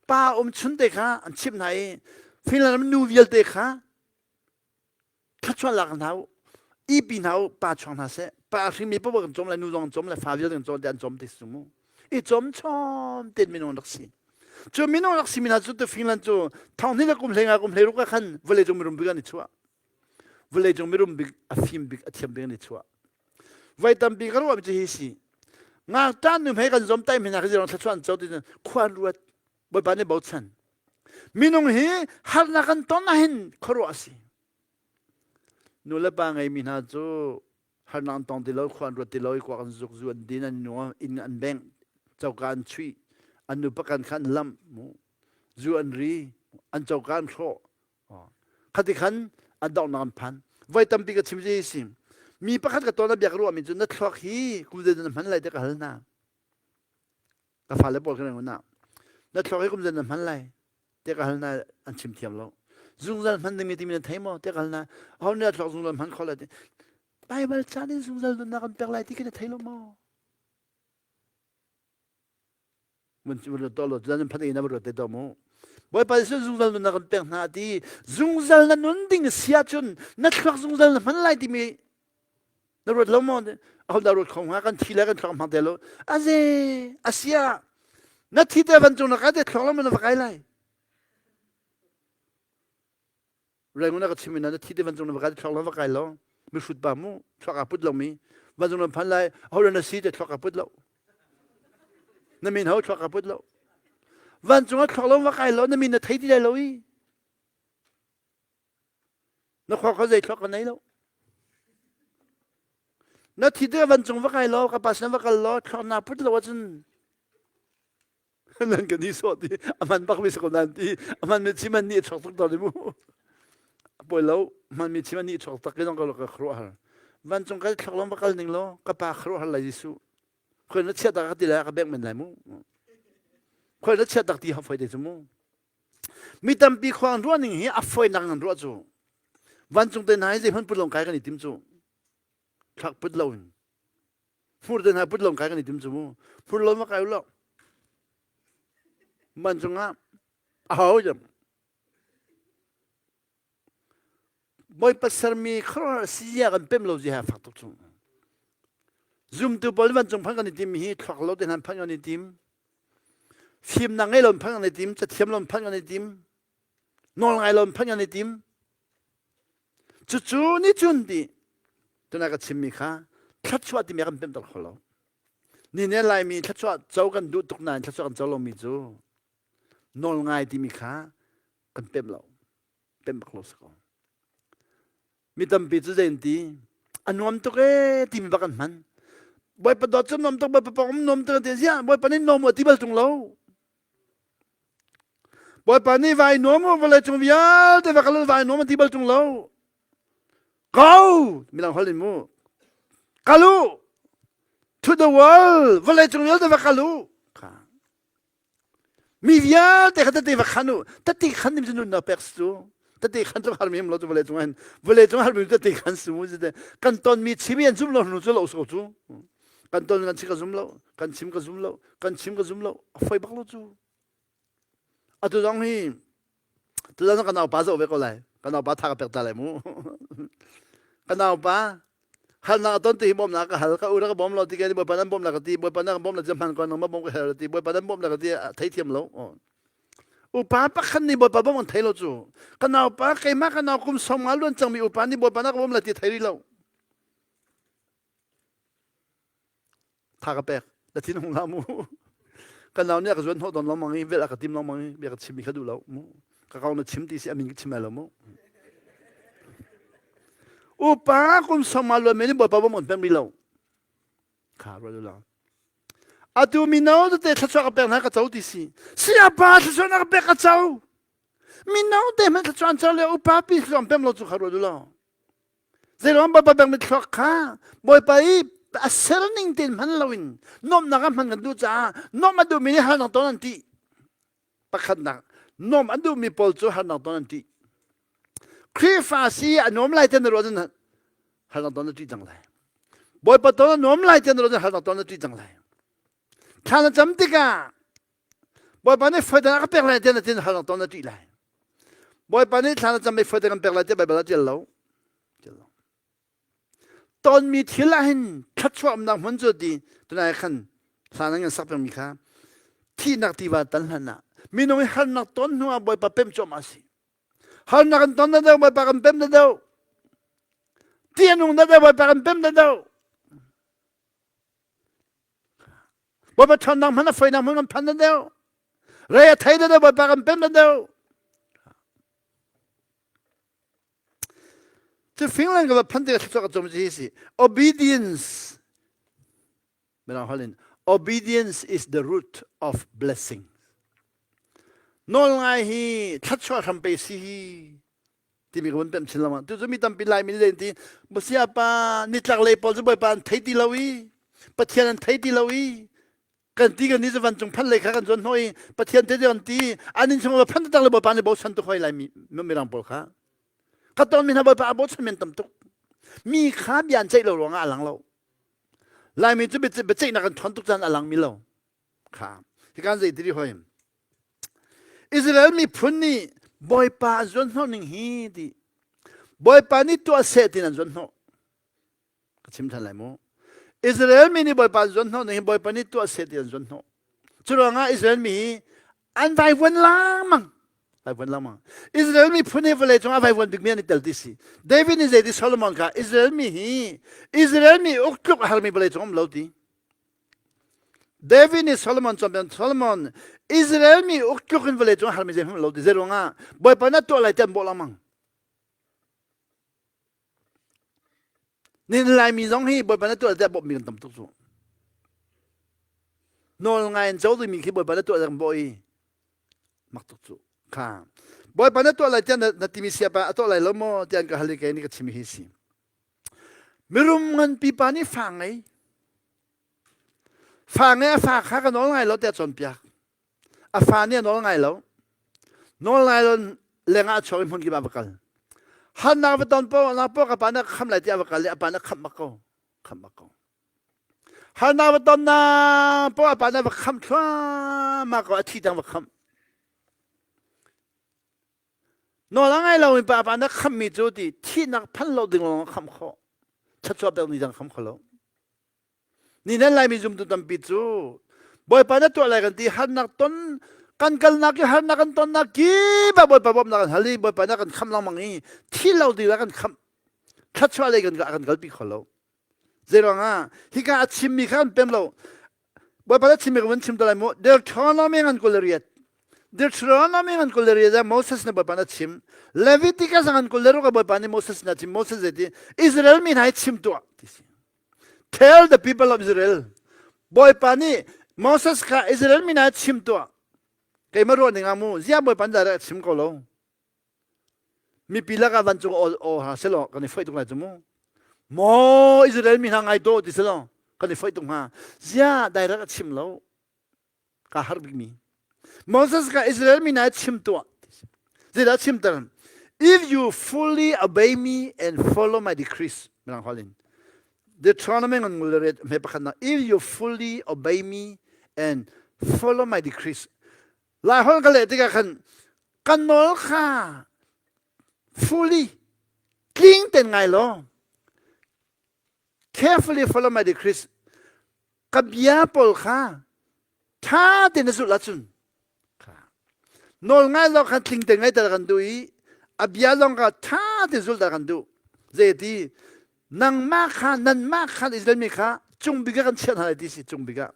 pa um chun te kha an chimh hna i Finland ram nu vialte kha thluachuah lak hna u ipi hna u pa chuang hna seh pa hringmi paoh kan cawm lai nu zong cawm lai fa vialte kan cawm te an cawm te su mu i cawm chom ten minung rak si cu minung rak si mi hna cu tu Finland cu thong hnih le kum hlei nga kum hlei ruk ah khan vawlei cung mirum bik an i chuah vawlei cung mirum bik a fim bik a thiam bik an i chuah voi tampi ka ruah mi cu hi si ngakṭah nu hmei kan zom tai hmena khi zirong thluachuah an co ti khua an ruat bawipa nih bochan Minung hi harnak kan ton ahhin khuaruah a si. Nu le pa ngeimi hna cu harnak an tong ti lo, khua an ruat ti lo i kuak an zuk, zu an din, an nu inn an bengh, coka an chuih, an nu pakan kha an lamh, zu an ri, an coka an hrawh. Khati khan an donghnak an phan. Voi tampi ka chim hi si. Mi pakhat ka ton a bia ka ruahmi cu na thluak hi kum zeidah na hman lai ti ka hal hna. Ka fale pawl kan na na thluak hi kum zan na hman lai te ka hal na an chim thiam lo zungzal hman dingmi timi na thei maw te ka hal na aho nih thluak zungzal hman kho lai ti Bible caan in zungzal nunnak kan pek lai ti khi na thei lo maw mun mun to lo zan phan ina ro te to mu Bawipa Jesuh zungzal nunnak kan pek hna ti zungzal na nun ding sia cun na thluak zungzal na hman lai timi Na ruat lo maw? Aho dah ruat kho hnga kan thi le kan thluak hmang te lo. Aze asia na thi te van cung na kai te thluak lo na va kai lai. Rangoon na ka chim na thi te van cung na va kai thluak lo va kai lo. Mi hrut ba mu thluak a put lo mi. Van cung na phan lai aho na si te thluak a put lo. Na min ho thluak a put lo. Van cung ah thluak lo va kai lo na min na thei ti lai lo i. Na khua kha zei thluak ka nei lo. Na thi te van cung va kai lo ka pa sin va kal lo thluak na put lo ahcun nan kan i sawh ti a man bak mi si ko nan ti a man mi chim an nih chuak tuk to mu poi lo man mi chim an nih chuak tak ke dong ka ka khruah har van cung kal thlok lom va kal ning lo ka pa khruah har lai Jesuh khoi na chiat tak ka ti lai ka bek men lai mu khoi na chiat tak ti ha foi te chu mu mi tampi khua an ruah ning hi a foi nak an ruah cu vancung te hna hi zei hmanh put lawng kai kan i tim cu thlak put lo in Hmur te hna put lawng kai kan i tim cu mu. Hmur lo ma kai lo. Man cungah a ho jam. Bawipa sermi khuaruahhar sizia kan pem lo zia fak tuk chung. Zumtu pawl vancung phan kan i tim hi thluak lo te hna phan kan i tim. Fimnak ngei lo phan kan i tim, cathiam lo phan kan i tim, nawl ngai lo phan kan i tim. Cucu nih cun ti tuna ka chimmi kha thluachuah timi a kan pemter kho lo. Ni ne Laimi thluachuah co kan duh tuk nain thluachuah kan co lomi cu nawl ngai timi kha kan pem lo. Pem bak lo si ko. Mi tampi cu zei an ti a nuam tuk ee timi bak an hman. Bawipa dawt cu nuam tuk, Bawipa pawng um nuam tuk an ti. Ziah Bawipa nih nuam u a ti bal tung lo. Bawipa nih vai nuam u vawlei cung vialte va kal vai nuam an ti bal tung lo. Go! Milang holh in mu. Kal u! To the world! Vawlei cung vialte va kal u! Kha. Mi vialte kha tete va khan u. Tete khan nim cu nunnak pek su. Tete khan cu harmi lo cu vawlei cung hin. Vawlei cung harmi tete khan su mu. Kan tonmi chimi an zum lo hnu cu lo so cu. Kan ton kan chim ka zum lo. Kan chim ka zum lo. Kan chim ka zum lo. A foi bak lo cu. Atu zong hi tu zong kan naupa zoh ve ko lai. Kan naupa tha ka pek ta lai mu. Kan naupa halnak a ton ti hi bawmnak ka hal ka u na ka bawm lo ti ke bawipa nan bawm la ka ti bawipa na ka bawm la hman ko nang ma bawm ka hal ti bawipa nan bawm la ka ti theithiam lo upa pakhat nih bawipa bawm an thei lo cu ka naupa keimah ka nau kum som nga luan cangmi upa nih bawipa na ka bawm la ti thei rih lo Tha ka pek. Na thin hung hlah mu. Kan nau nih a ka zuan hnawh tawn lengmang i velh a ka tim lengmang i bia ka chim mi kha duh lo mu. Ka kong na chim ti si a min ka chim lai lo mu. Upa kum sawma luan men in Bawipa bawm on peng rih lo. Kha ruat u Atu mino tete thluachuah ka pek hna ka co ti si. Sayapa thluachuah na ka pek ka co. Mino te hmanh thluachuah an co le upa pi thluachuah an pem lo cu kha ruat u law. Zeiruang Bawipa pekmi thluak kha Bawipa i a serning tein hman loin nuamhnak ah hman kan duh caah nuamh a duhmi nih harnak ton an ṭih. Pakhatnak, nuamh a duhmi pawl cu harnak ton an ṭih. Khrihfa si a nuam lai ti na ruah cun harnak ton na ṭih cang lai. Bawipa ton a nuam lai ti na ruah cun harnak ton na ṭih cang lai. Thla na cam tikah Bawipa nih foi a ka pek lai tiah na tin hal ton na ṭih lai. Bawipa nih thla na cam i foi kan pek lai tiah Baibal ah ṭial lo. Ṭial lo. Tonmi thil ah hin thluachuah umnak hmun cu ti tunai khan hla nan kan sak pengmi kha thihnak tiva tan hlan ah minung i harnak ton hnu ah Bawipa pem cuahmah a si. Harnak kan ton na deuh Bawipa kan pem na deuh. Ti a nung na deuh Bawipa kan pem na deuh. Bawipa ṭhawnnak hmanh a fawinak hmun kan phan na deuh. Rei a thei na deuh Bawipa kan pem na deuh. Cu Finland ka va phan tikah thluachuah ka cawm hi si. Obedience Mirang holh in obedience is the root of blessing. Nawl ngai hi thluachuah hram pe si hi timi ka vun pemh chin lengmang. Tucu mi tampi Laimi nih ti Basia pa nitlak lei pawl cu Bawipa an thei ti lo i Pathian an thei ti lo i kan ti kan ni cu vancung phan lei kha kan zuan hnawh i Pathian te an ti an inn chung va phan tak le Bawipa nih bochan tuk hoi Laimi mirang pawl kha ka ton mi hna Bawipa a bochan men tam tuk mi kha bia an ceih lo ruangah a lang lo Laimi cu biaceihnak an ṭhawn tuk caan a lang mi lo kha hikan zei ti hoi Israel miphun nih Bawipa an zuan hnawh ning hi ti Bawipa nih tuah seh tiin an zuan hnawh. Ka chim ṭhan lai mu. Israel mi nih Bawipa an zuan hnawh ning hi Bawipa nih tuah seh ti an zuan hnawh. Cu ruangah Israel mi hi an vaivuan lengmang. Vaivuan lengmang. Israel mi phun hi vawlei cung ah vaivuan bikmi an i tel ti si. David nih zeiti Solomon kha Israel mi hi Israel mi uk tluk a harmi vawlei cung um lo ti. David nih Solomon cawnpiak Solomon Israel mi uk tluk in vawlei cung harmi zeihmanh lo ti zei ruangah Bawipa na tuah lai ti an bawh lengmang. Nin Laimi zong hi Bawipa na tuah lai tiah bawmhmi kan tam tuk cu. Nawl ngai in co dingmi khi Bawipa na tuah lai kan bawh i mak tuk cu. Kha Bawipa na tuah lai tiah na timi siapa a tuah lai lo maw tiah an ka hal i kei nih ka chim hi si. Mirum ngan pipa nih fa ngei. Fa ngei a fa kha ka nawl ngai lo tiah cawnpiak. A fa nih a nawl ngai lo. Nawl ngai lo lengah a chuak i hmun kip ah va kal. Hannak va ton po na po ka pa na kham lai tiah va kal i a pa na khamh bak ko. Khamh bak ko. Harnak va ton na po a pa na va khamh thluahmah ko a thi tang va khamh. Nawl a ngai lomi pa pa na khammi cu ti thihnak phan lo ding lawng a kham khawh. Thluachuah pek ni dang kham kho lo. Ni nan Laimi zumtu tampi cu Bawipa na tuah lai kan ti harnak ton kan kalnak i harnak kan tonnak kip ah Bawipa bawmhnak kan hal i Bawipa na kan kham lengmang i thi lo ding ah kan kham thluachuah lei kan kan kalpi kho lo. Zeiruangah hika a chimmi kha kan pem lo. Bawipa na chimmi ka vun chim te lai mu. Deuteronomy ngan 28. Deuteronomy ngan 28 ah Moses nih Bawipa na chim. Leviticus ngan 26 ah Bawipa nih Moses na chim. Moses zei ti Israel mi hna hi chim tuah ti si. Tell the people of Israel. Bawipa nih Moses kha Israel mi hna chim tuah. Keimah ruah ning ah mu ziah Bawipa nih dah chim ko lo. Mipi lakah vancung aw aw hna selaw kan i foih tuk lai cu mu. Maw Israel mi hna ngai dawh ti selaw kan i foih tuk hnga. Ziah direct a chim lo. Ka har bikmi. Moses ka Israel mi hna chim tuah. Zeidah chimter? If you fully obey me and follow my decrees, mirang holh in. Deuteronomy ngan ngul ret hme pakhat if you fully obey me and follow my decrees Lai holh ka leh tikah khan kan nawl kha fully tling ten ngai law carefully follow my decrees ka bia pawl kha tha tein na zulh ahcun nawl ngai lo khan tling te ngai ter kan duh i a bia lawng kha tha te zul ter kan duh zeiti nangmah kha nanmah kha Israel mi kha cung bik ah kan chiah hna lai ti si cung bik ah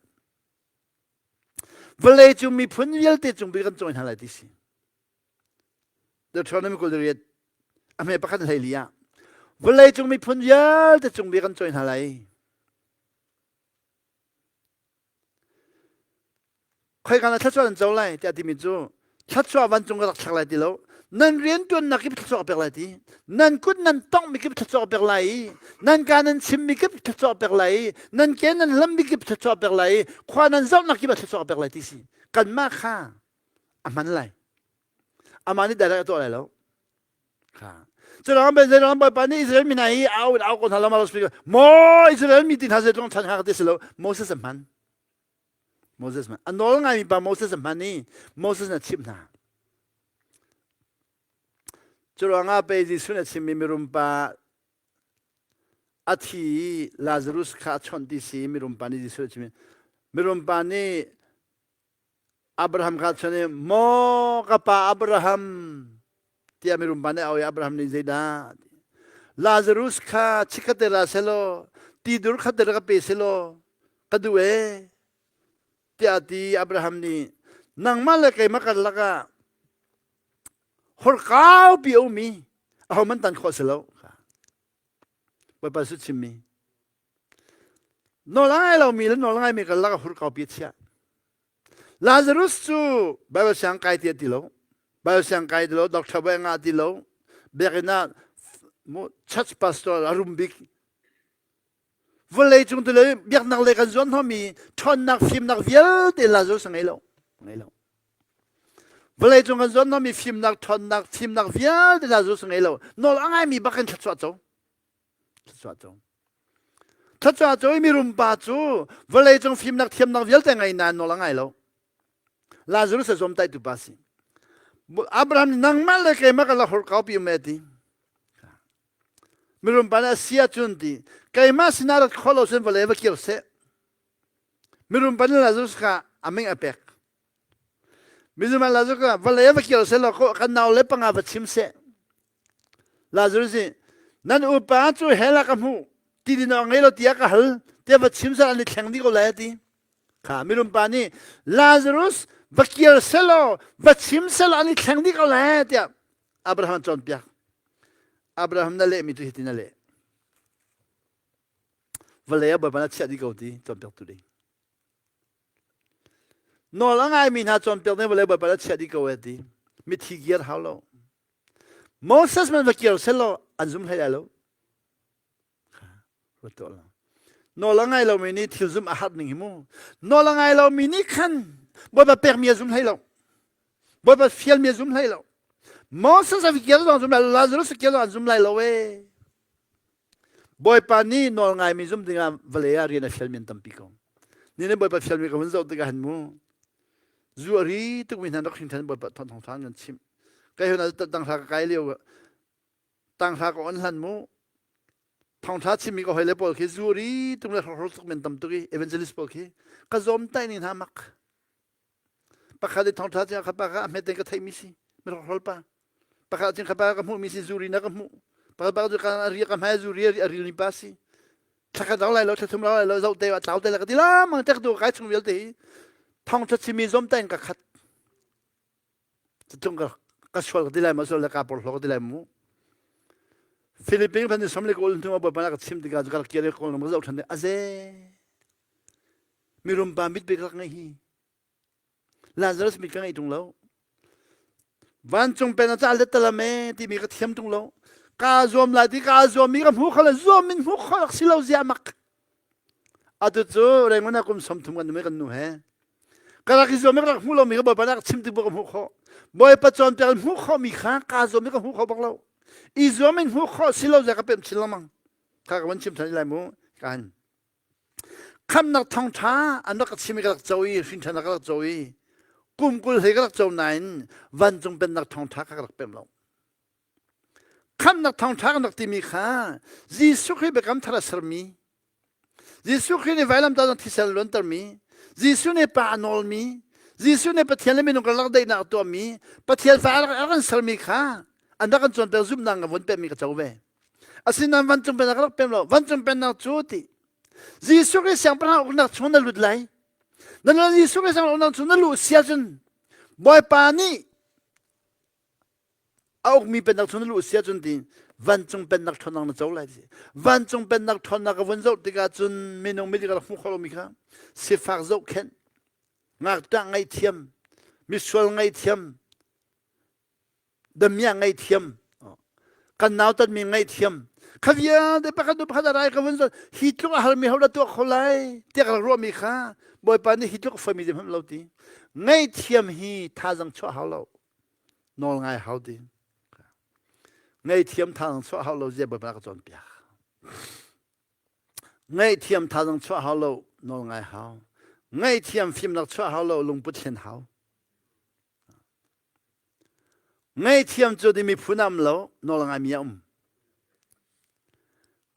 Vawlei cung miphun vialte cung bik kan cawi hna lai ti si. Deuteronomy 28 a hme pakhat hlei li ah vawlei cung miphun vialte cung bik kan cawi hna lai. Khoika na thluachuah nan co lai tiah timi cu thluachuah vancung ka rak thlak lai ti lo nan riantuannak kip thluachuah pek lai ti nan kut nan tonghmi kip thluachuah pek lai i nan ka nan chimmi kip thluachuah pek lai i nan ke nan lammi kip thluachuah pek lai i khua nan zohnak kip ah thluachuah pek lai ti si kanmah kha a hman lai amah nih direct a tuah lai lo kha Curuang ben zeiruang Bawipa nih Israel mi hna hi au in au ko hna lo ma maw Israel mi ti hna zeitlung chan hngak ti si lo Moses a hman Moses hman a nawl ngaimi pa Moses a hman i Moses na chimh hna Cu ruangah pei Jesuh nih a chimmi mirum pa a thi i Lazarus kha a chawnh ti si mirum pa nih Jesuh a chimmi mirum pa nih Abraham kha a chawnh i maw ka pa Abraham tiah mirum pa nih a au i Abraham nih zeidah Lazarus kha chikkhat te ra selaw ti dur khat te ra ka pe selaw ka duh ee tiah a ti Abraham nih nangmah le keimah karlak ah horkaupi a um i ahohmanh tan khawh si lo Bawipa su chimmi nawl a ngai lomi le nawl a ngaimi karlak ah hurkaupi a chiah Lazarus cu Bible siang kai ti a ti lo Bible siang kai ti lo doctor bai ngah ti lo biakinn ah church pastor a rum bik vawlei cung tu le biaknak le kan zuan hnawmi ṭhawnnak fimnak vialte Lazarus a ngei lo ngei lo vawlei cung kan zuan hnawmi fimnak ṭhawnnak fimnak vialte Lazarus a ngei lo nawl a ngaimi bak in thluachuah co thluachuah co thluachuah co i mirum pa cu vawlei cung fimnak thiamnak vialte ngei nain nawl a ngai lo Lazarus a zuamtaitu pa si Abraham nangmah le keimah kan la hor kau pi um e ti. Mirum pa nih a si ahcun ti keimah sinah rat khawh lo cun vawlei va kir seh. Mirum pa nih Lazarus kha a ming a pek. Mirum pa Lazarus kha vawlei va kir seh law kan nau le panga va chim seh. Lazarus nih nan upa cu hell ah ka hmuh ti din awk ngei lo tiah ka hal tiah va chim seh an i thleng dih ko lai a ti. Kha mirum pa nih Lazarus va kir seh law va chim seh law an i thleng dih ko lai tiah Abraham a cawnpiak. Abraham na lehmi cu hitin a leh. Vawlei ah Bawipa na chiah dih ko ti cawnpiaktu ding. Nawl a ngaimi hna cawnpiak ding vawlei Bawipa na chiah dih ko e ti. Mithi giar hau lo. Moses man va kir selaw an zum hlei lai lo. Ruat tuah lo. Nawl a ngai lomi nih thil zumh a har ning hi mu. Nawl a ngai lomi nih khan Bawipa pekmi a zum hlei lo. Bawipa fialmi a zum hlei lo. Moses a kir zong zum lai lo, Lazarus a kir zong an zum lai lo ee. Bawipa nih nawl ngaimi zum dingah vawlei ah rian a fialmi an tampi ko. Ni nih Bawipa fialmi ka hun zoh tikah hin mu zu a ri tukmi hna rak hringthan Bawipa thawng thawng kan chimh. Kai hun ah tang hla ka kai lio tang hla ka on hlan mu thawngtha chimmi ka hoi le pawl khi zu ri tung le hrokhrol tuk men tam tuk i evangelist pawl khi ka zawm tai ning hna mak pakhat i thawngtha chim kha pa kha a hmet in ka theihmi si mi hrokhrol pa pakhat chin kha pa ka hmuhmi si zuri na ka hmuh pakhat pa cu ka ri ka hmai zuri a rilmi pa si thla dang lai lo thla thum lai lo zoh te tlau te la ka ti la mang tek tu kai chung vialte hi thawngtha chimmi zawm ta in ka khat Cutlung ka ka sual ka ti lai ma sual le ka porhlaw ka ti lai mu. Philippines phan som le kawl hnu bawipa ka chim tikah ka rak kir i kawl ka zoh than aze mirum pa mit bik rak ngei hi Lazarus mit ka ngei tung lo vancung pen a ca le talame timi ka thiam tung lo ka zuam lai ti ka zuam mi ka hmu kho le zuam min hmu kho rak si lo zia mak Atu cu Rangoon ah kum 30 kan um i kan nu he. Ka rak i zuam i ka rak hmuh lomi kha Bawipa nih chim tik bu ka hmuh khawh. Bawipa cawnpiak in hmuh khawhmi kha kaa zuam i ka hmuh kho bak lo. I zuam in hmuh khawh si lo zia ka pemh chin lengmang. Kha ka van chim than lai mu. Kan. Khamnak thawngtha an rak ka chim i ka rak co i hrinṭhan ka rak co i kum 20 hlei ka rak co nain vancung pennak thawngtha kha ka rak pem lo. Khamhnak thawngṭha kan rak timi kha Jesuh Khrih biakam thar a sermi, Jesuh Khrih nih vailamtah cang thisen a luantermi, Jesuh nih Pa a nawlmi, Jesuh nih Pathian le minung karlak daihnak a tuahmi, Pathian fa a rak kan sermi kha an rak kan cawnpiak zumhnak ka vun pekmi ka co ve. Asinain vancung pennak ka rak pem lo. Vancung pennak cu ti Jesuh Khrih siangpahrang uknak chung na lut lai. Na Jesuh Khrih siangpahrang uknak chung na luh sia cun Bawipa nih a ukmi pennak chung na luh si ahcun ti vancung pennak ṭhawnnak na co lai ti vancung pennak ṭhawnnak ka vun zoh tikah cun minung mit ka rak hmu kho lomi kha sifak zohkhenh ngakṭah ngaihthiam misual ngaihthiam damiah ngaihthiam kan nautatmi ngaihthiam kha vialte pakhat hnu pakhat a rai ka vun zoh hi tluk a harmi ho dah tuah kho lai tiah ka rak ruahmi kha Bawipa nih hi tluk a faimi hmanh lo ti ngaihthiam hi thazang chuah hau lo nawl ngai hau ti ngaihthiam thazang chuah hau lo zia bawipa ka cawnpiak ngaihthiam thazang chuah hau lo nawl ngai hau ngaihthiam fimnak chuah hau lo lungput thlen hau ngaihthiam cu di miphun am lo nawl ngai mi a um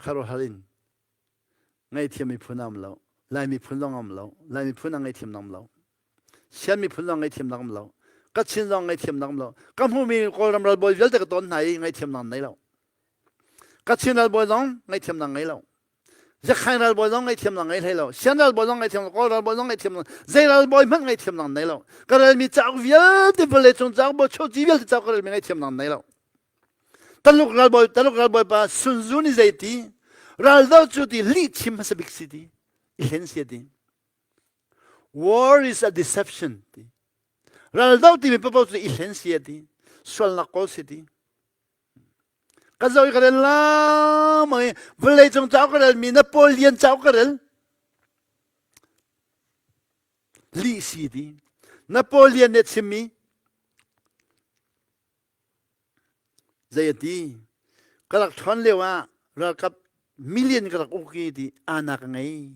kharuahhar in ngaihthiam miphun am lo lai miphun zong am lo lai miphun a ngaihthiam nam lo Sian miphun zong ngaihthiamnak um lo. Kachin zong ngaihthiamnak um lo. Ka hmuhmi Kawlram ralbawi vialte ka ton hna i ngaihthiamnak nei lo. Kachin ralbawi zong ngaihthiamnak ngei lo. Zakhain ralbawi zong ngaihthiamnak ngei hlei lo. Sian ralbawi zong ngaihthiam lo. Kawl ralbawi zong ngaihthiam lo. Zei ralbawi hmanh ngaihthiamnak nei lo. Ka relmi cauk vialte vawlei cung cauk bochoci vialte cauk ka relmi ngaihthiamnak nei lo. Taluk ralbawi Taluk ralbawi pa Sun Tzu nih zei ti raldo cu ti lih chim hmasa bik si ti i hlen si ti War is a deception ti. Raldo timi papo cu i hlen si ti. Sualnak kawl si ti. Ka zo i ka rel la mai vawlei cung cauk ka rel mi Napoleon cauk ka rel. Lih si ti. Napoleon nih chimmi Zei a ti? Ka rak ṭhawn lio ah ralkap million ka rak uk i ti ana ka ngei.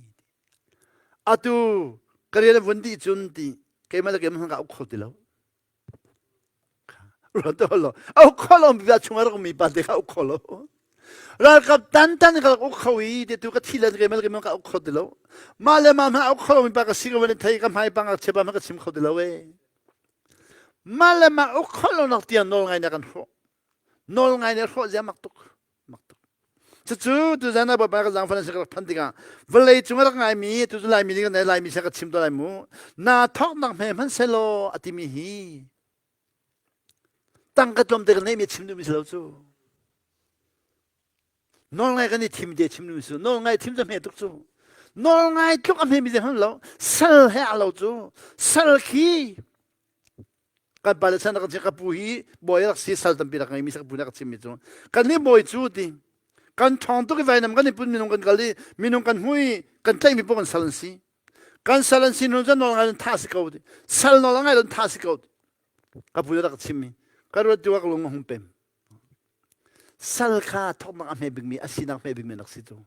Atu ka rian a vun dih cun ti keimah le keimah ka uk kho ti lo. Ruat lo. A uk kho lo mi chung a rak mi pa te kha uk kho lo. Ralkap tan tan ka rak uk kho i te tu ka thi le ke mel ke ka uk kho ti lo. Mah le mah hmanh uk kho lomi pa ka si ko van thei ka hmai pang chepa hmanh ka chim kho ti lo e. Mah le mah uk kho lo nak tiang nawl ngai na kan hrawh. Nawl ngai na hrawh zia mak tuk. Mak tuk. Cucu tuzan ah Bawipa ka zaangfah na ka rak phan tikah vawlei cung a rak ngaimi tu cu Laimi nih kan Laimi sia ka chim to lai mu. Na thawknak hme hmanh selaw a timi hi tangka tlawmte kan neihmi chim duhmi si lo cu. Nawlngai kan i thim te chim duhmi si nawlngai thim cu hme tuk cu. Nawlngai tluk a hmemi zei hmanh lo. Sal he a lo cu. Sal khi kan pale chan rak ka pu hi bawi rak si sal tampi rak ngeimi ka pu rak chimmi cu kan nih bawi cu ti kan ṭhawng tuk i vainam kan i pun minung kan kal i minung kan hmu i kan tlaihmi paoh kan sal an si kan sal an si hnu cun nawl ngai tha si ko ti sal nawl ngai tha si ko ka pu rak chimmi ka ruat tu ka lung a hung pem sal kha thoknak a hme bikmi a sinak hme bikmi rak si cu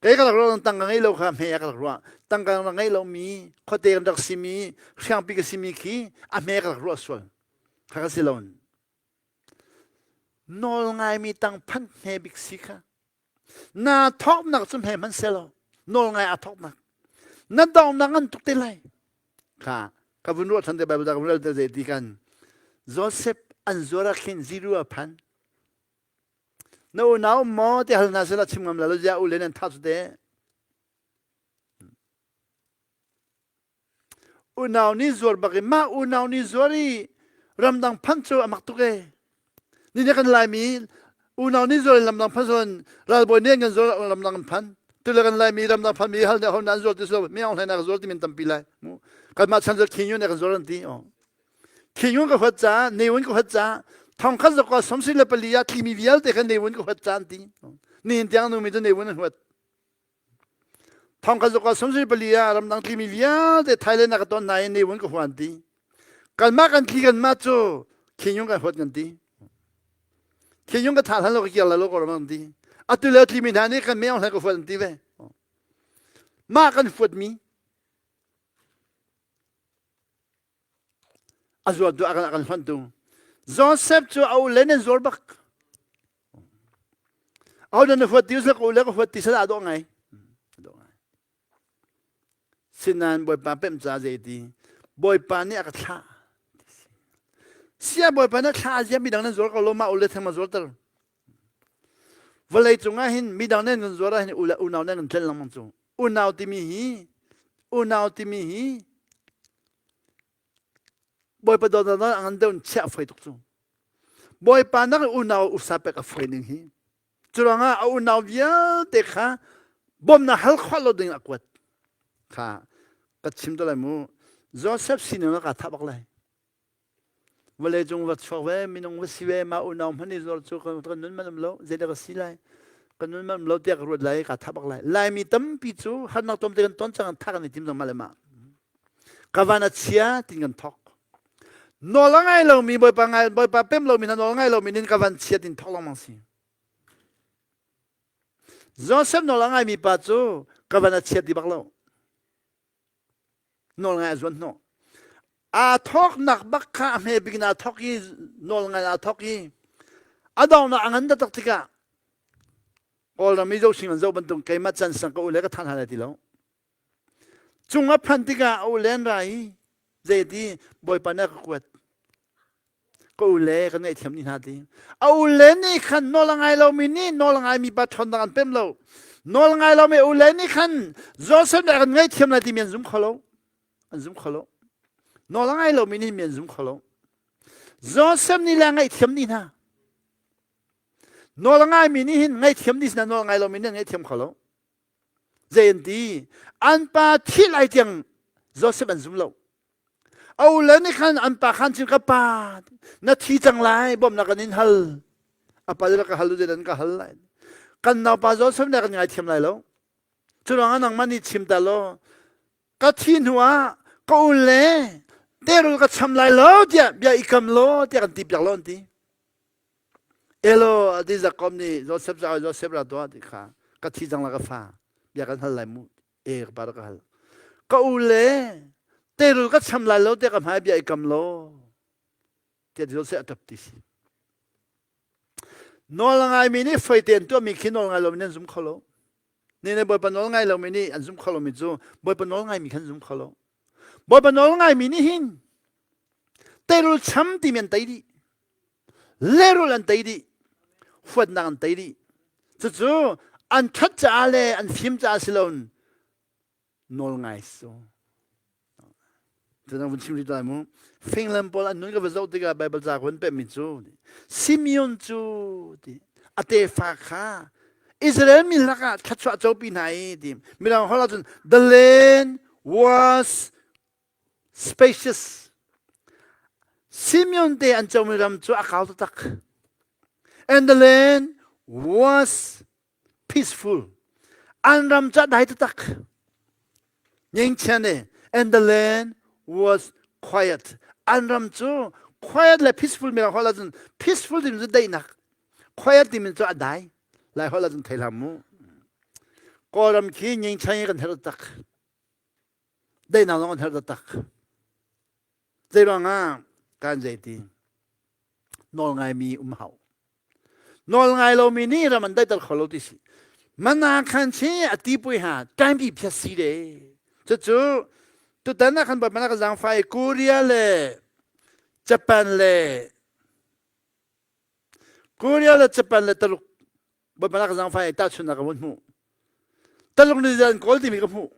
Kei ka rak ruah tangka ngei lo kha hme ka rak ruah. Tangka rak ngei lomi khuate kan rak simi hriangpi ka simi khi a hme ka rak ruah sual. Kha ka si lo. Nawl ngaimi tang phan hme bik si kha. Na thawknak cu hme hmanh selaw nawl ngai a thawknak. Na donghnak ngan tuk te lai. Kha ka vun ruah than te Bible da ka vun rel te zei ti kan Joseph an zuar ah khin ziru a phan. Na unau maw ti hal hna seh chim ngam la lo zia u le nan tha cu te. Unau nih zuar bak i mah unau nih zuar i ramdang phanh cu a mak tuk e. Ni ne kan Laimi unau nih zuar in lamdang phanh zuan ralbawi nih an kan zuar lamdang an phan. Tule kan Laimi ramdang phan mi hal ne hon an zuar ti so mi ong hlei na zuar ti min tampi lai. Kanmah chan zuar khin yu ne kan zuar an ti. Thingung ka huat caah, newun ka huat caah, thongkhat zakua sawmsarih le pali ah tlimi vialte kha newun ka huat caah an ti. Nihin tiang numi cu newun an huat. Thongkhat zakua 74 ah ramdang tlimi vialte Thailand ah ka ton hna i newun ka hua an ti. Kanmah kan tli kanmah cu Khingyung kan huat kan ti. Khingyung ka tha hlan lo ka kir la lo ko ram an ti. Atu le tlimi hna nih kan meong hlan ka huat an ti ve. Mah kan huatmi A zuartu a kan hlonh Joseph cu a ule nan zuar bak. A ule na huat ti usila ka ule ka huat ti sal aa dawh ngai. Sinain Bawipa pemh ca zei ti Bawipa nih a ka thlah. Sia Bawipa na thlah zia midang nan zuar ko lo ma ule theng ma zuarter. Vawlei cungah hin midang nan kan zuar ah hin unau nan kan tlen lengmang cu. Unau timi hi unau timi hi Bawipa dawtnak a ngan deuh in chiah a fawi tuk cu. Bawipa nak in unau usa pek a fawi ning hi. Curuangah a unau vialte kha bawmnak hal khawh lo ding a kuat. Kha ka chim to lai mu. Joseph sining ah kaa thah bak lai. Vawlei cung va chuak ve minung va si ve mah unau hmanh i zuar cu kan nun man um lo zeidah ka si lai kan nun man um lo tiah ka ruat lai kaa thah bak lai Laimi tampi cu harnak tlawmte kan ton cang thah kan i tim cang mah le mah ka van a chia tin kan thok nawl a ngai lomi bawipa ngai bawipa pem lomi hna nawl ngai lomi nin ka van chia tin thok lengmang si Joseph nawl a ngaimi pa cu ka van a chia ti bak lo nawl ngai a zuan hnawh aa thawknak bak kha a hme bik in aa thawk i nawl ngai aa thawk i a donghnak a ngan taktak tikah Kawlram i zohsing an zoh bantuk keimah can sang ka u le ka than hna lai ti lo Cung a phanh tikah a ule an ra i zeiti Bawipa nih a ka kuat. Ka ule ka ngaihthiam ni hna ti. A ule nih khan nawl a ngai lomi nih nawl a ngaimi pa ṭhawnnak an pem lo. Nawl a ngai lomi ule nih khan Joseph nih a kan ngaihthiam lai timi an zum kho lo. An zum kho lo. Nawl a ngai lomi nih mi an zum kho lo. Joseph nih le a ngaihthiam ni hna. Nawl a ngaimi nih hin ngaihthiam ni sinah nawl a ngai lomi nih an ngaihthiam kho lo. Zei an ti? An pa thi lai tiang Joseph an zum lo. A ule nih khan an pa khan cun ka pa na thi cang lai bawmhnak kan in hal. A pa rak ka hal u an ka hal lai. Kan naupa Joseph nih kan ngaithiam lai lo. Cu ruangah nangmah nih chim ta law ka thi hnu ah ka ule teirul ka cham lai lo tiah bia i kam law tiah kan ti piak lo an ti. Elo ati Jakob nih Joseph cu Joseph ra tuah ti kha ka thi cang la ka fa bia kan hal lai mu e ka pa ka hal ka u le teirul ka cham lai lo tiah ka hmai bia i kam lo tiah Joseph a tap ti si. Nawl a ngaimi nih foite an tuahmi khi nawl ngai lomi nih an zum kho lo. Ne ne Bawipa nawl ngai lomi nih an zum kho lomi cu Bawipa nawl ngaimi khan zum kho lo. Bawipa nawl ngaimi nih hin teirul cham timi an tei dih. Lehrul an tei dih. Huatnak an tei dih. Cucu an ṭhat caah le an fim caah si loin nawl ngai su. Cu vun chim rih lai mu. Finland pawl an nun ka va zoh tikah Bible ca ka pemmi cu Simeon cu ti a tefa kha Israel mi lakah thluachuah copi hna i ti midang holh ahcun the land was spacious. Simeon te an comi ram cu a kau taktak. And the land was peaceful. An ram ca dai taktak. Ngengchian e. And the land was quiet. An ram cu quiet le peaceful mi holh ahcun peaceful timi cu daihnak. Quiet timi cu a dai. Lai holh ahcun thei hlah mu. Kawlram khi ngengchian kan herh tak. Daihnak zong kan herh tak. Zei ruangah kan zei ti nawl ngaimi um hau. Nawl ngai lomi nih ram an daihter kho lo ti si. Mana khan che a ti pui ha ṭaimpi phiat si de. Cucu tutan ah khan Bawipa ka zaangfah i Korea le Japan le Korea le Japan le Taluk Bawipa ka zaangfah i tahchunhnak ka vun hmuh. Taluk nih zeidah an kawl timi ka hmuh.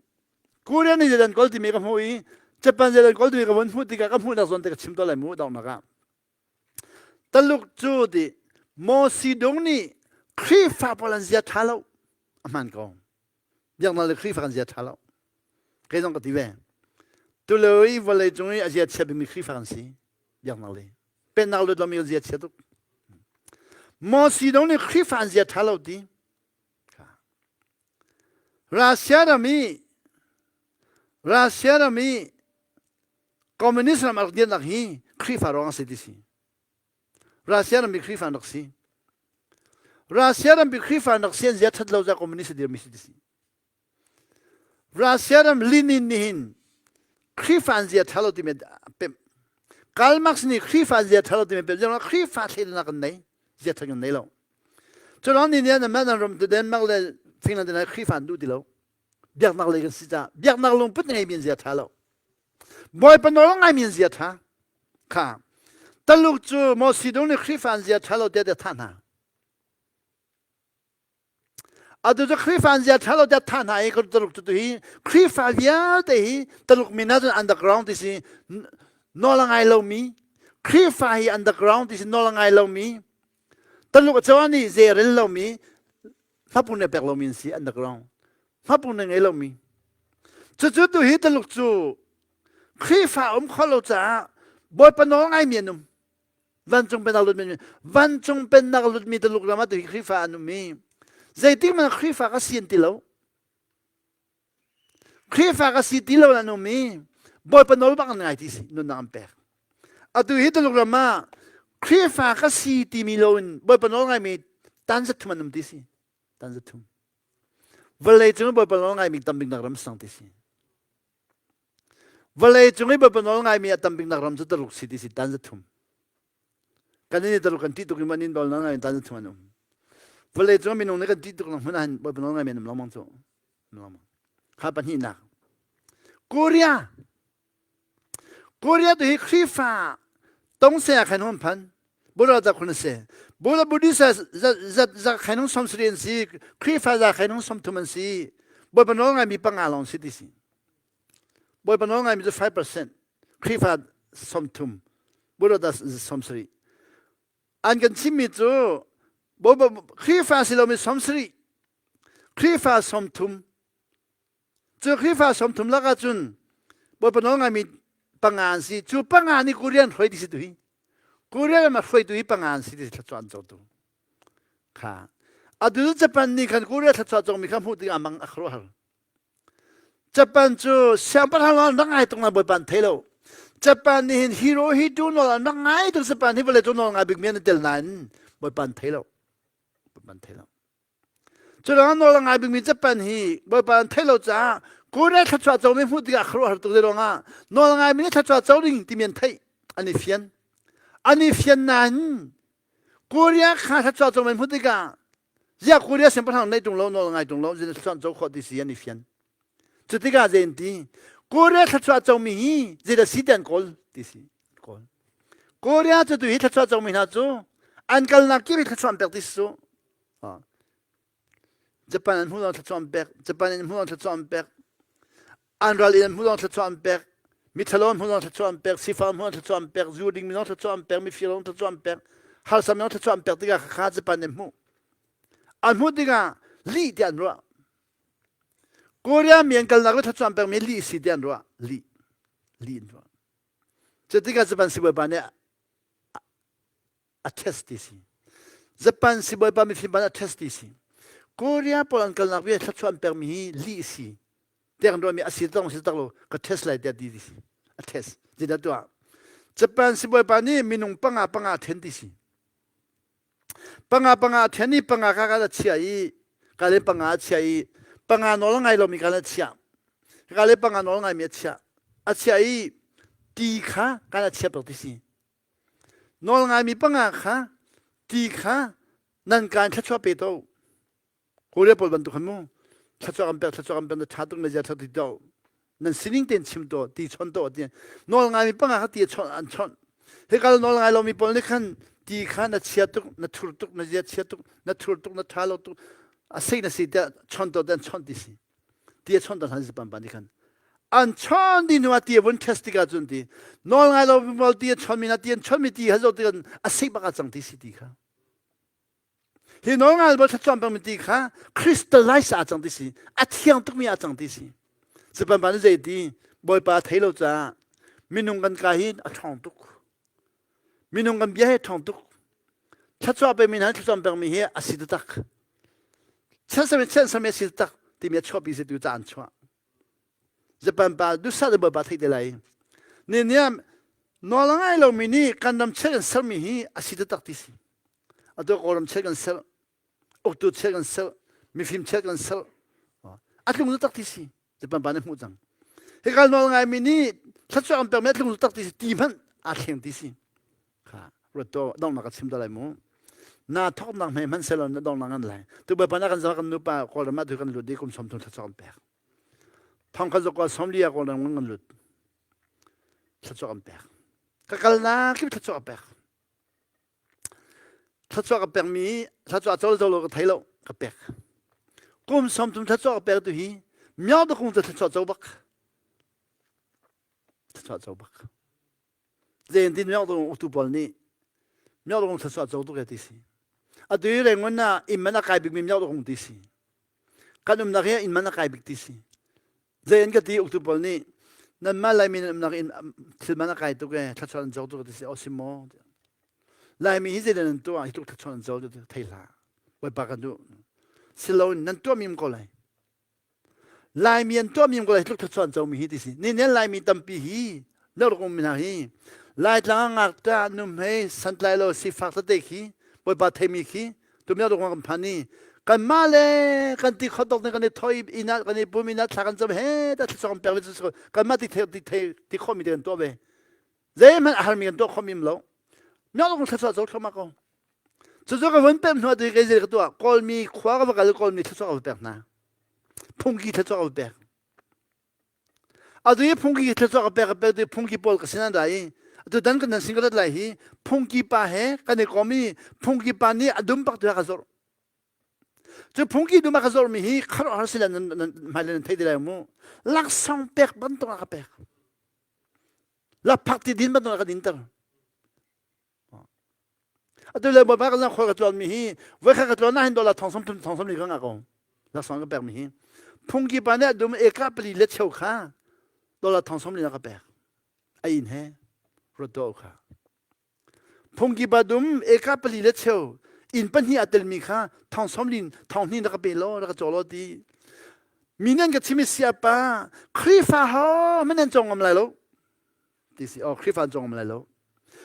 Korea nih zeidah an kawl timi ka hmuh i Japan zeidah an kawl timi ka vun hmuh tikah ka hmuhnak zawn te ka chim tawn lai mu donghnak ah. Taluk cu ti Mao Zedong nih Khrihfa pawl an zia ṭha lo. A hmaan ko. Biaknak le Khrihfa kan zia ṭha lo. Kei zong ka ti ve. Tulio i vawlei cung i a zia chia bikmi Khrihfa kan si. Biaknak le. Pennak lut lomi kan zia chia tuk. Mao Zedong nih Khrihfa an zia ṭha lo ti. Russia ram i Russia ram i Communist ram a rak dirnak hi Khrihfa ruang a si ti si. Russia rampi Khrihfa an rak si. Russia rampi Khrihfa an rak si an zia ṭhat lo za communist a dirmi si ti si. Russia ram Lenin nih hin Khrihfa an zia ṭha lo timi a pemh. Karl Marx nih Khrihfa an zia ṭha lo timi a pemh. Zeiruangah Khrihfa thleidannak an nei, zia ṭhat kan nei lo. Curuang ni nih an an ram tu Denmark le Finland hna Khrihfa an duh ti lo. Biaknak lei kan si caah biaknak lungput ngeimi an zia ṭha lo. Bawipa nawl ngaimi an zia ṭha. Kha Taluk cu Mao Zedong nih Khrihfa an zia ṭha lo tiah a thah hna. Atu cu Khrihfa an zia ṭha lo tiah thah hna i Taluk cu tu hi Khrihfa vialte hi Taluk min ahcun underground ti si nawl a ngai lomi Khrihfa hi underground ti si nawl a ngai lomi Taluk a cawh nih zei rel lomi hlapung ne pek lomi an si underground hmapung na ngei lomi cucu tu hi Taluk cu Khrihfa um kho lo caah Bawipa nawl ngaimi an um vancung pennak lutmi vancung pennak lutmi Taluk ram ah tu hi Khrihfa an um i zeitik hmanh Khrihfa ka si an ti lo Khrihfa ka si ti lo an um i Bawipa nawl bak an ngai ti si nunnak an pek atu hi Taluk ram ah Khrihfa ka si timi lo in Bawipa nawl ngaimi tan zat thum an um ti si tan zat thum Vawlei cung i Bawipa nawl ngaimi tam biknak ram sang ti si. Vawlei cung i Bawipa nawl ngaimi a tam biknak ram cu Taluk si ti si tan za thum. Kan in Taluk kan ṭih tuk i an in nawl ngaimi tan za thum an um. Vawlei cung minung nih kan ṭih tuk hmun ah Bawipa nawl ngaimi an um lengmang cu. Lengmang. Kha pahnihnak. Korea Korea tu hi Khrihfa tongse ah khan hon phan. Buddha za khun si. Buddha Buddhist za za za khain hung som sri an si. Khrihfa za khain hung som thum an si. Bawipa nawl ngai mi panga lawng si ti si. Bawipa nawl ngai mi cu 5%. Khrihfa som thum. Buddha da som sri. An kan chimmi cu Bawipa Khrihfa si lomi som sri. Khrihfa som thum. Cu Khrihfa 30 lakah cun Bawipa nawl ngaimi panga an si. Cu panga nih Korean hruai ti si tu hi. Korean ram a hruaitu hi panga an si ti thluachuah an cotu. Kha. Atu Japan nih khan Korea thluachuah cawngmi kha hmuh tikah amang a khuaruahhar. Japan cu siangpahrang nawl an rak ngai tuk na Bawipa an thei lo. Japan nih hin Hirohito nawl an rak ngai tuk Japan hi vawlei cung nawl ngai bikmi an i tel nain Bawipa an thei lo. Bawipa an thei lo. Curuangah nawl a ngai bikmi Japan hi Bawipa an theih lo caah Korea thluachuah co mi hmuh tikah khuaruahhar tuk ruangah nawl a ngaimi nih thluachuah co ding timi an theih an i fian. An i fian nain. Korea kha thluachuah co men hmu tikah ziah Korea siangpahrang neih tung lo nawl ngai tung lo zin thluachuah co khawh ti si an i fian. Cu tikah zei an ti? Korea thluachuah comi hi zeidah si ti an kawl ti si kawl. Korea cu tu hi thluachuah comi hna cu an kalnak kip hi thluachuah an pek ti si cu. Japan an hmuh lawng thluachuah an pek. Japan in hmuh lawng thluachuah an pek. An ral in an hmuh lawng thluachuah an pek. Mithalo an hmuh lawng thluachuah an pek. Sifak an hmuh lawng thluachuah an pek. Zu dingmi lawng thluachuah an pek. Mifir lawng thluachuah an pek. Harsami lawng thluachuah an pek tikah kha Japan an hmuh. An hmuh tikah lih tiah an ruah. Korea mi an kalnak le thluachuah an pekmi lih si tiah an ruah. Lih. Lih an ruah. Cu tikah Japan sibawipa nih a test ti si. Japan sibawipa mifim pa nih a test ti si. Korea pawl an kalnak vial thluachuah an pekmi hi lih si. Tiang ruahmi a si tak si tak lo ka test lai tiah ti ti si. A test. Zeidah tuah? Japan sibawipa nih minung panga panga a then ti si. Panga panga a then i panga ka ka chia i ka le panga a chia i panga nawl a ngai lomi ka le chia. Ka le panga nawl ngaimi a chia. A chia i ti kha kan a chia tuk ti si. Nawl ngaimi panga kha ti kha nan kaan thluachuah pe to. Korea pawl bantuk khan mu thluachuah kan pek thluachuah kan pek na ṭha tuk na zia ṭha ti to. Nan sining tein chim to ti chon to ti. Nawl ngaimi panga kha ti chon an chon. Hikal nawl ngai lomi pawl nih khan ti kha na chia tuk na thur tuk na zia chia tuk na thur tuk na ṭha lo tuk a sei na si tiah chon to an chon ti si. Ti a chon ta hlan Japan pa nih khan an chon di hnu ah ti a vun test tikah cun ti nawl ngai lo pawl ti a chon mi na ti an chon mi ti ha zo ti a sei bak a cang ti si ti kha hi nawl ngai lo thlachuan pang mi ti kha crystallize a cang ti si a thiang tuk mi a cang ti si Japan pa nih zei ti bawipa thei lo caah minung kan ka hi a ṭhawng tuk Minung kan bia hi ṭhawng tuk. Thluachuah pemi hna thluachuah pekmi hi a si taktak. Chiansami chiansami a si taktak timi a chuahpi si tu ca an chuah. Japan pa dusa le bawipa theih te lai. Ni niam nawl a ngai lomi nih kan ram chiat kan sermi hi a si taktak ti si. Atu Kawlram chiat kan ser, uktu chiat kan ser, mifim chiat kan ser. A tlung taktak ti si. Japan pa nih hmuh cang. Hika nawl ngaimi nih thluachuah an pekmi a tlung tak ti si ti hmanh aa thleng ti si. Kha ruat to donghnak ka chim ta lai mu. Na thoknak hme hmanh selaw na donghnak ngan lai. Tu bawipa na kan zah kan nupa Kawlram ah tu kan lut i kum 30 thluachuah kan pek. Thong kha zokwa somlia Kawlram kan lut. Thluachuah kan pek. Ka kalnak kip thluachuah ka pek. Thluachuah ka pekmi thluachuah col col ka thei lo ka pek. Kum 30 thluachuah ka pek tu hi miao da kung cu thluachuah co bak. Thluachuah co bak. Zein tin miao da kung uktu pawl nih miao da kung thluachuah co tuk ti si. Atu i Rangoon ah inn man a kai bikmi miao da kung ti si. Kan umnak hi inn man a kai bik ti si. Zei an ka ti uktu pawl nih nanmah Laimi nan umnak in thil man a kai tuk ee thluachuah an co tuk ti si aw si maw Laimi hi zeidah nan tuah hi tluk thluachuah an co ti thei hlah Bawipa kan duh silo in nan tuah mi ko lai Laimi an tuah mi ko lai hi tluk thluachuah an co mi hi ti si ni nen Laimi tampi hi na rak um mi hna hi Laitlang ah ngakṭah nuhmei santlai lo sifak tete khi Bawipa theimi khi tumia dong kan phan i kanmah le kan ti khot dok kan i thoi inn ah kan i pum inn ah thla kan cam he ta thla kan pek ve cu kanmah ti the ti the ti khawh mi te kan tuah ve zeihmanh a harmi kan tuah khawh mi lo miak dong thluachuah zo thluahmah ko cucu ka vun pem hnu tu kei zei ka tuah kawlmi khua ka va kal kawlmi thluachuah ka va pek hna phungki thluachuah ka va pek Atu i phungki thluachuah ka pek ka pek tu phungki pawl ka sin an ra i atu dan kan nan sin ka rat lai hi phungki pa he kan i kom i phungki pa nih a dum bak tu ka zorh. Cu phungki dum a ka zorh mi hi khuaruahhar sila nan hmai le nan thei ti lai mu. Laksawng pek bantuk a ka pek. Lakphak ti din bantuk a ka dinter. Atu le Bawipa kan khual ka tlawn mi hi voikhat ka tlawn ah hin dollar thong som thum thong som li ka ngah ko. Laksawng ka pek mi hi. Phungki pa nih a dum eka pali le cheu kha dollar thong som li na ka pek. A inn he ruat tuah kha. Phungki pa dum eka pali le cheu inn pahnih a telmi kha thong som lin thong hnih na ka pe law na ka caw law ti. Mi nan ka chim i siapa Khrihfa ho man nan cawng ngam lai lo. Ti si oh Khrihfa an cawng ngam lai lo.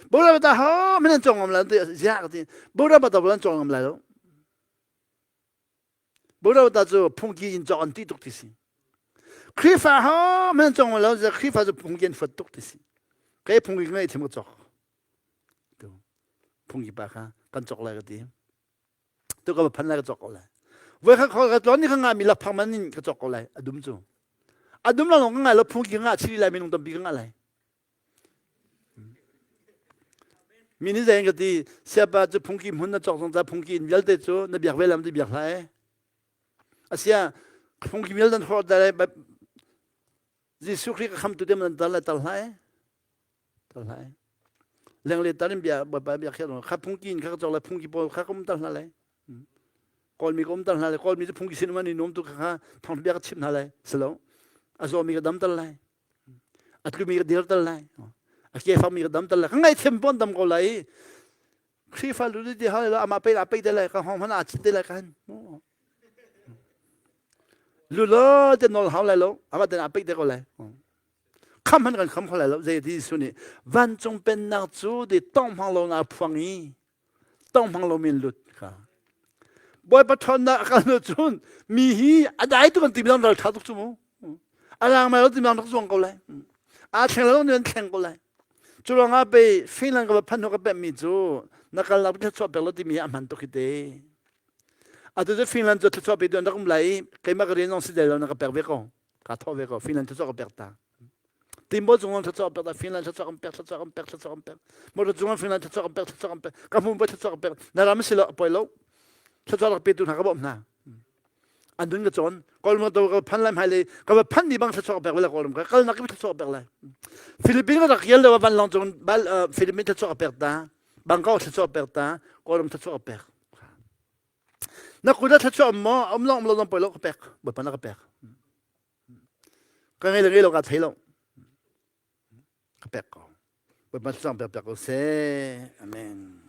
Buddha ta ho men an cawng ngam lai ti ziah ka ti. Buddha ta an cawng ngam lai lo. Buddha ta cu phungki in cawk an ti tuk ti si. Khrihfa ho men an cawng ngam lo Khrihfa cu phungki an fuat tuk ti si. Kei phungki ngai thim ka cawk. Tu phungki pa kha Kan cawk lai ka ti. Tu ka phan lai ka cawk ko lai. Voi kha ka tlawn ni ka ngah mi lakphak man in ka cawk ko lai a dum cu. A dum lang ka ngai lo phung ki ka ngah chili lai minung tampi ka ngah lai. Mi nih zei ka ti siapa cu phungki hmun na cawk zong ca phungki in vialte cu na biak ve lam ti biak hlah e. Asia phungki vialte nan hrawh dai Jesuh Khrih ka khamtu te man tar le tar hlah e. Tar hlah e. Leng le tar in bia Bawipa bia khiat kha phungki in kha ka cawk le phungki pawl kha ka um tar hna lai. Kawlmi ka um tar hna lai. Kawlmi cu phungki sin um an i nuam tu kha kha thawngtha bia ka chimh hna lai. Silo. A zawmi ka dam tar lai. A tlumi ka dir tar lai. A ke fakmi ka dam tar lai. Ka ngaihthiam pon dam ko lai. Khrihfa lu ti hal lo amah pei la pei te lai ka hong hman a chit te lai kan. Lu lo te nol hau lai lo. Amah te na pei te ko lai. Kham han kan kham kho lai lo. Zei ti Jesuh nih vancung pennak cu ti tong hmang lo na phuang i tong hmang lo min lut kha. Bawipa ṭhawnnak a kal hnu cun mi hi a dai tuk an ti mi ral ṭha tuk cu mu. A lang mai lo ti mi rak zuang ko lai. Aa thleng lo an thleng ko lai. Cu ruangah pei Finland ka va phanh hnu ka pemh mi cu na kal nak thluachuah pek lo timi hi a hman tuk hi te. Atu cu Finland cu thluachuah pe tu an rak um lai i keimah ka rian zong si lo na ka pek ve ko. Ka thawh ve ko. Finland thluachuah ka pek ta. Timbo cung thluachuah ka pek ta. Finland thluachuah kan pek, thluachuah kan pek, thluachuah kan pek. Motor cung Finland thluachuah kan pek, thluachuah kan pek. Ka hmun thluachuah kan pek. Na ram si lo poi lo. Thluachuah rak petu hna ka bawmh hna. An dun ka cawn. Kawlram ka ka phan lai hmai le ka va phan ni bang thluachuah ka pek lai Kawlram ka kalnak ka thluachuah ka pek lai. Philippines ka rak rial lo van long cung bal Philippines thluachuah ka pek ta. Bangkok thluachuah ka pek ta. Kawlram thluachuah ka pek. Na kut ah thluachuah um maw? Um lo um lo zong poi lo ka pek. Bawipa na ka pek. Ka ngei le ngei lo ka thei lo. Ka pek ko. Bawipa thluachuah pek pek ko seh. Amen.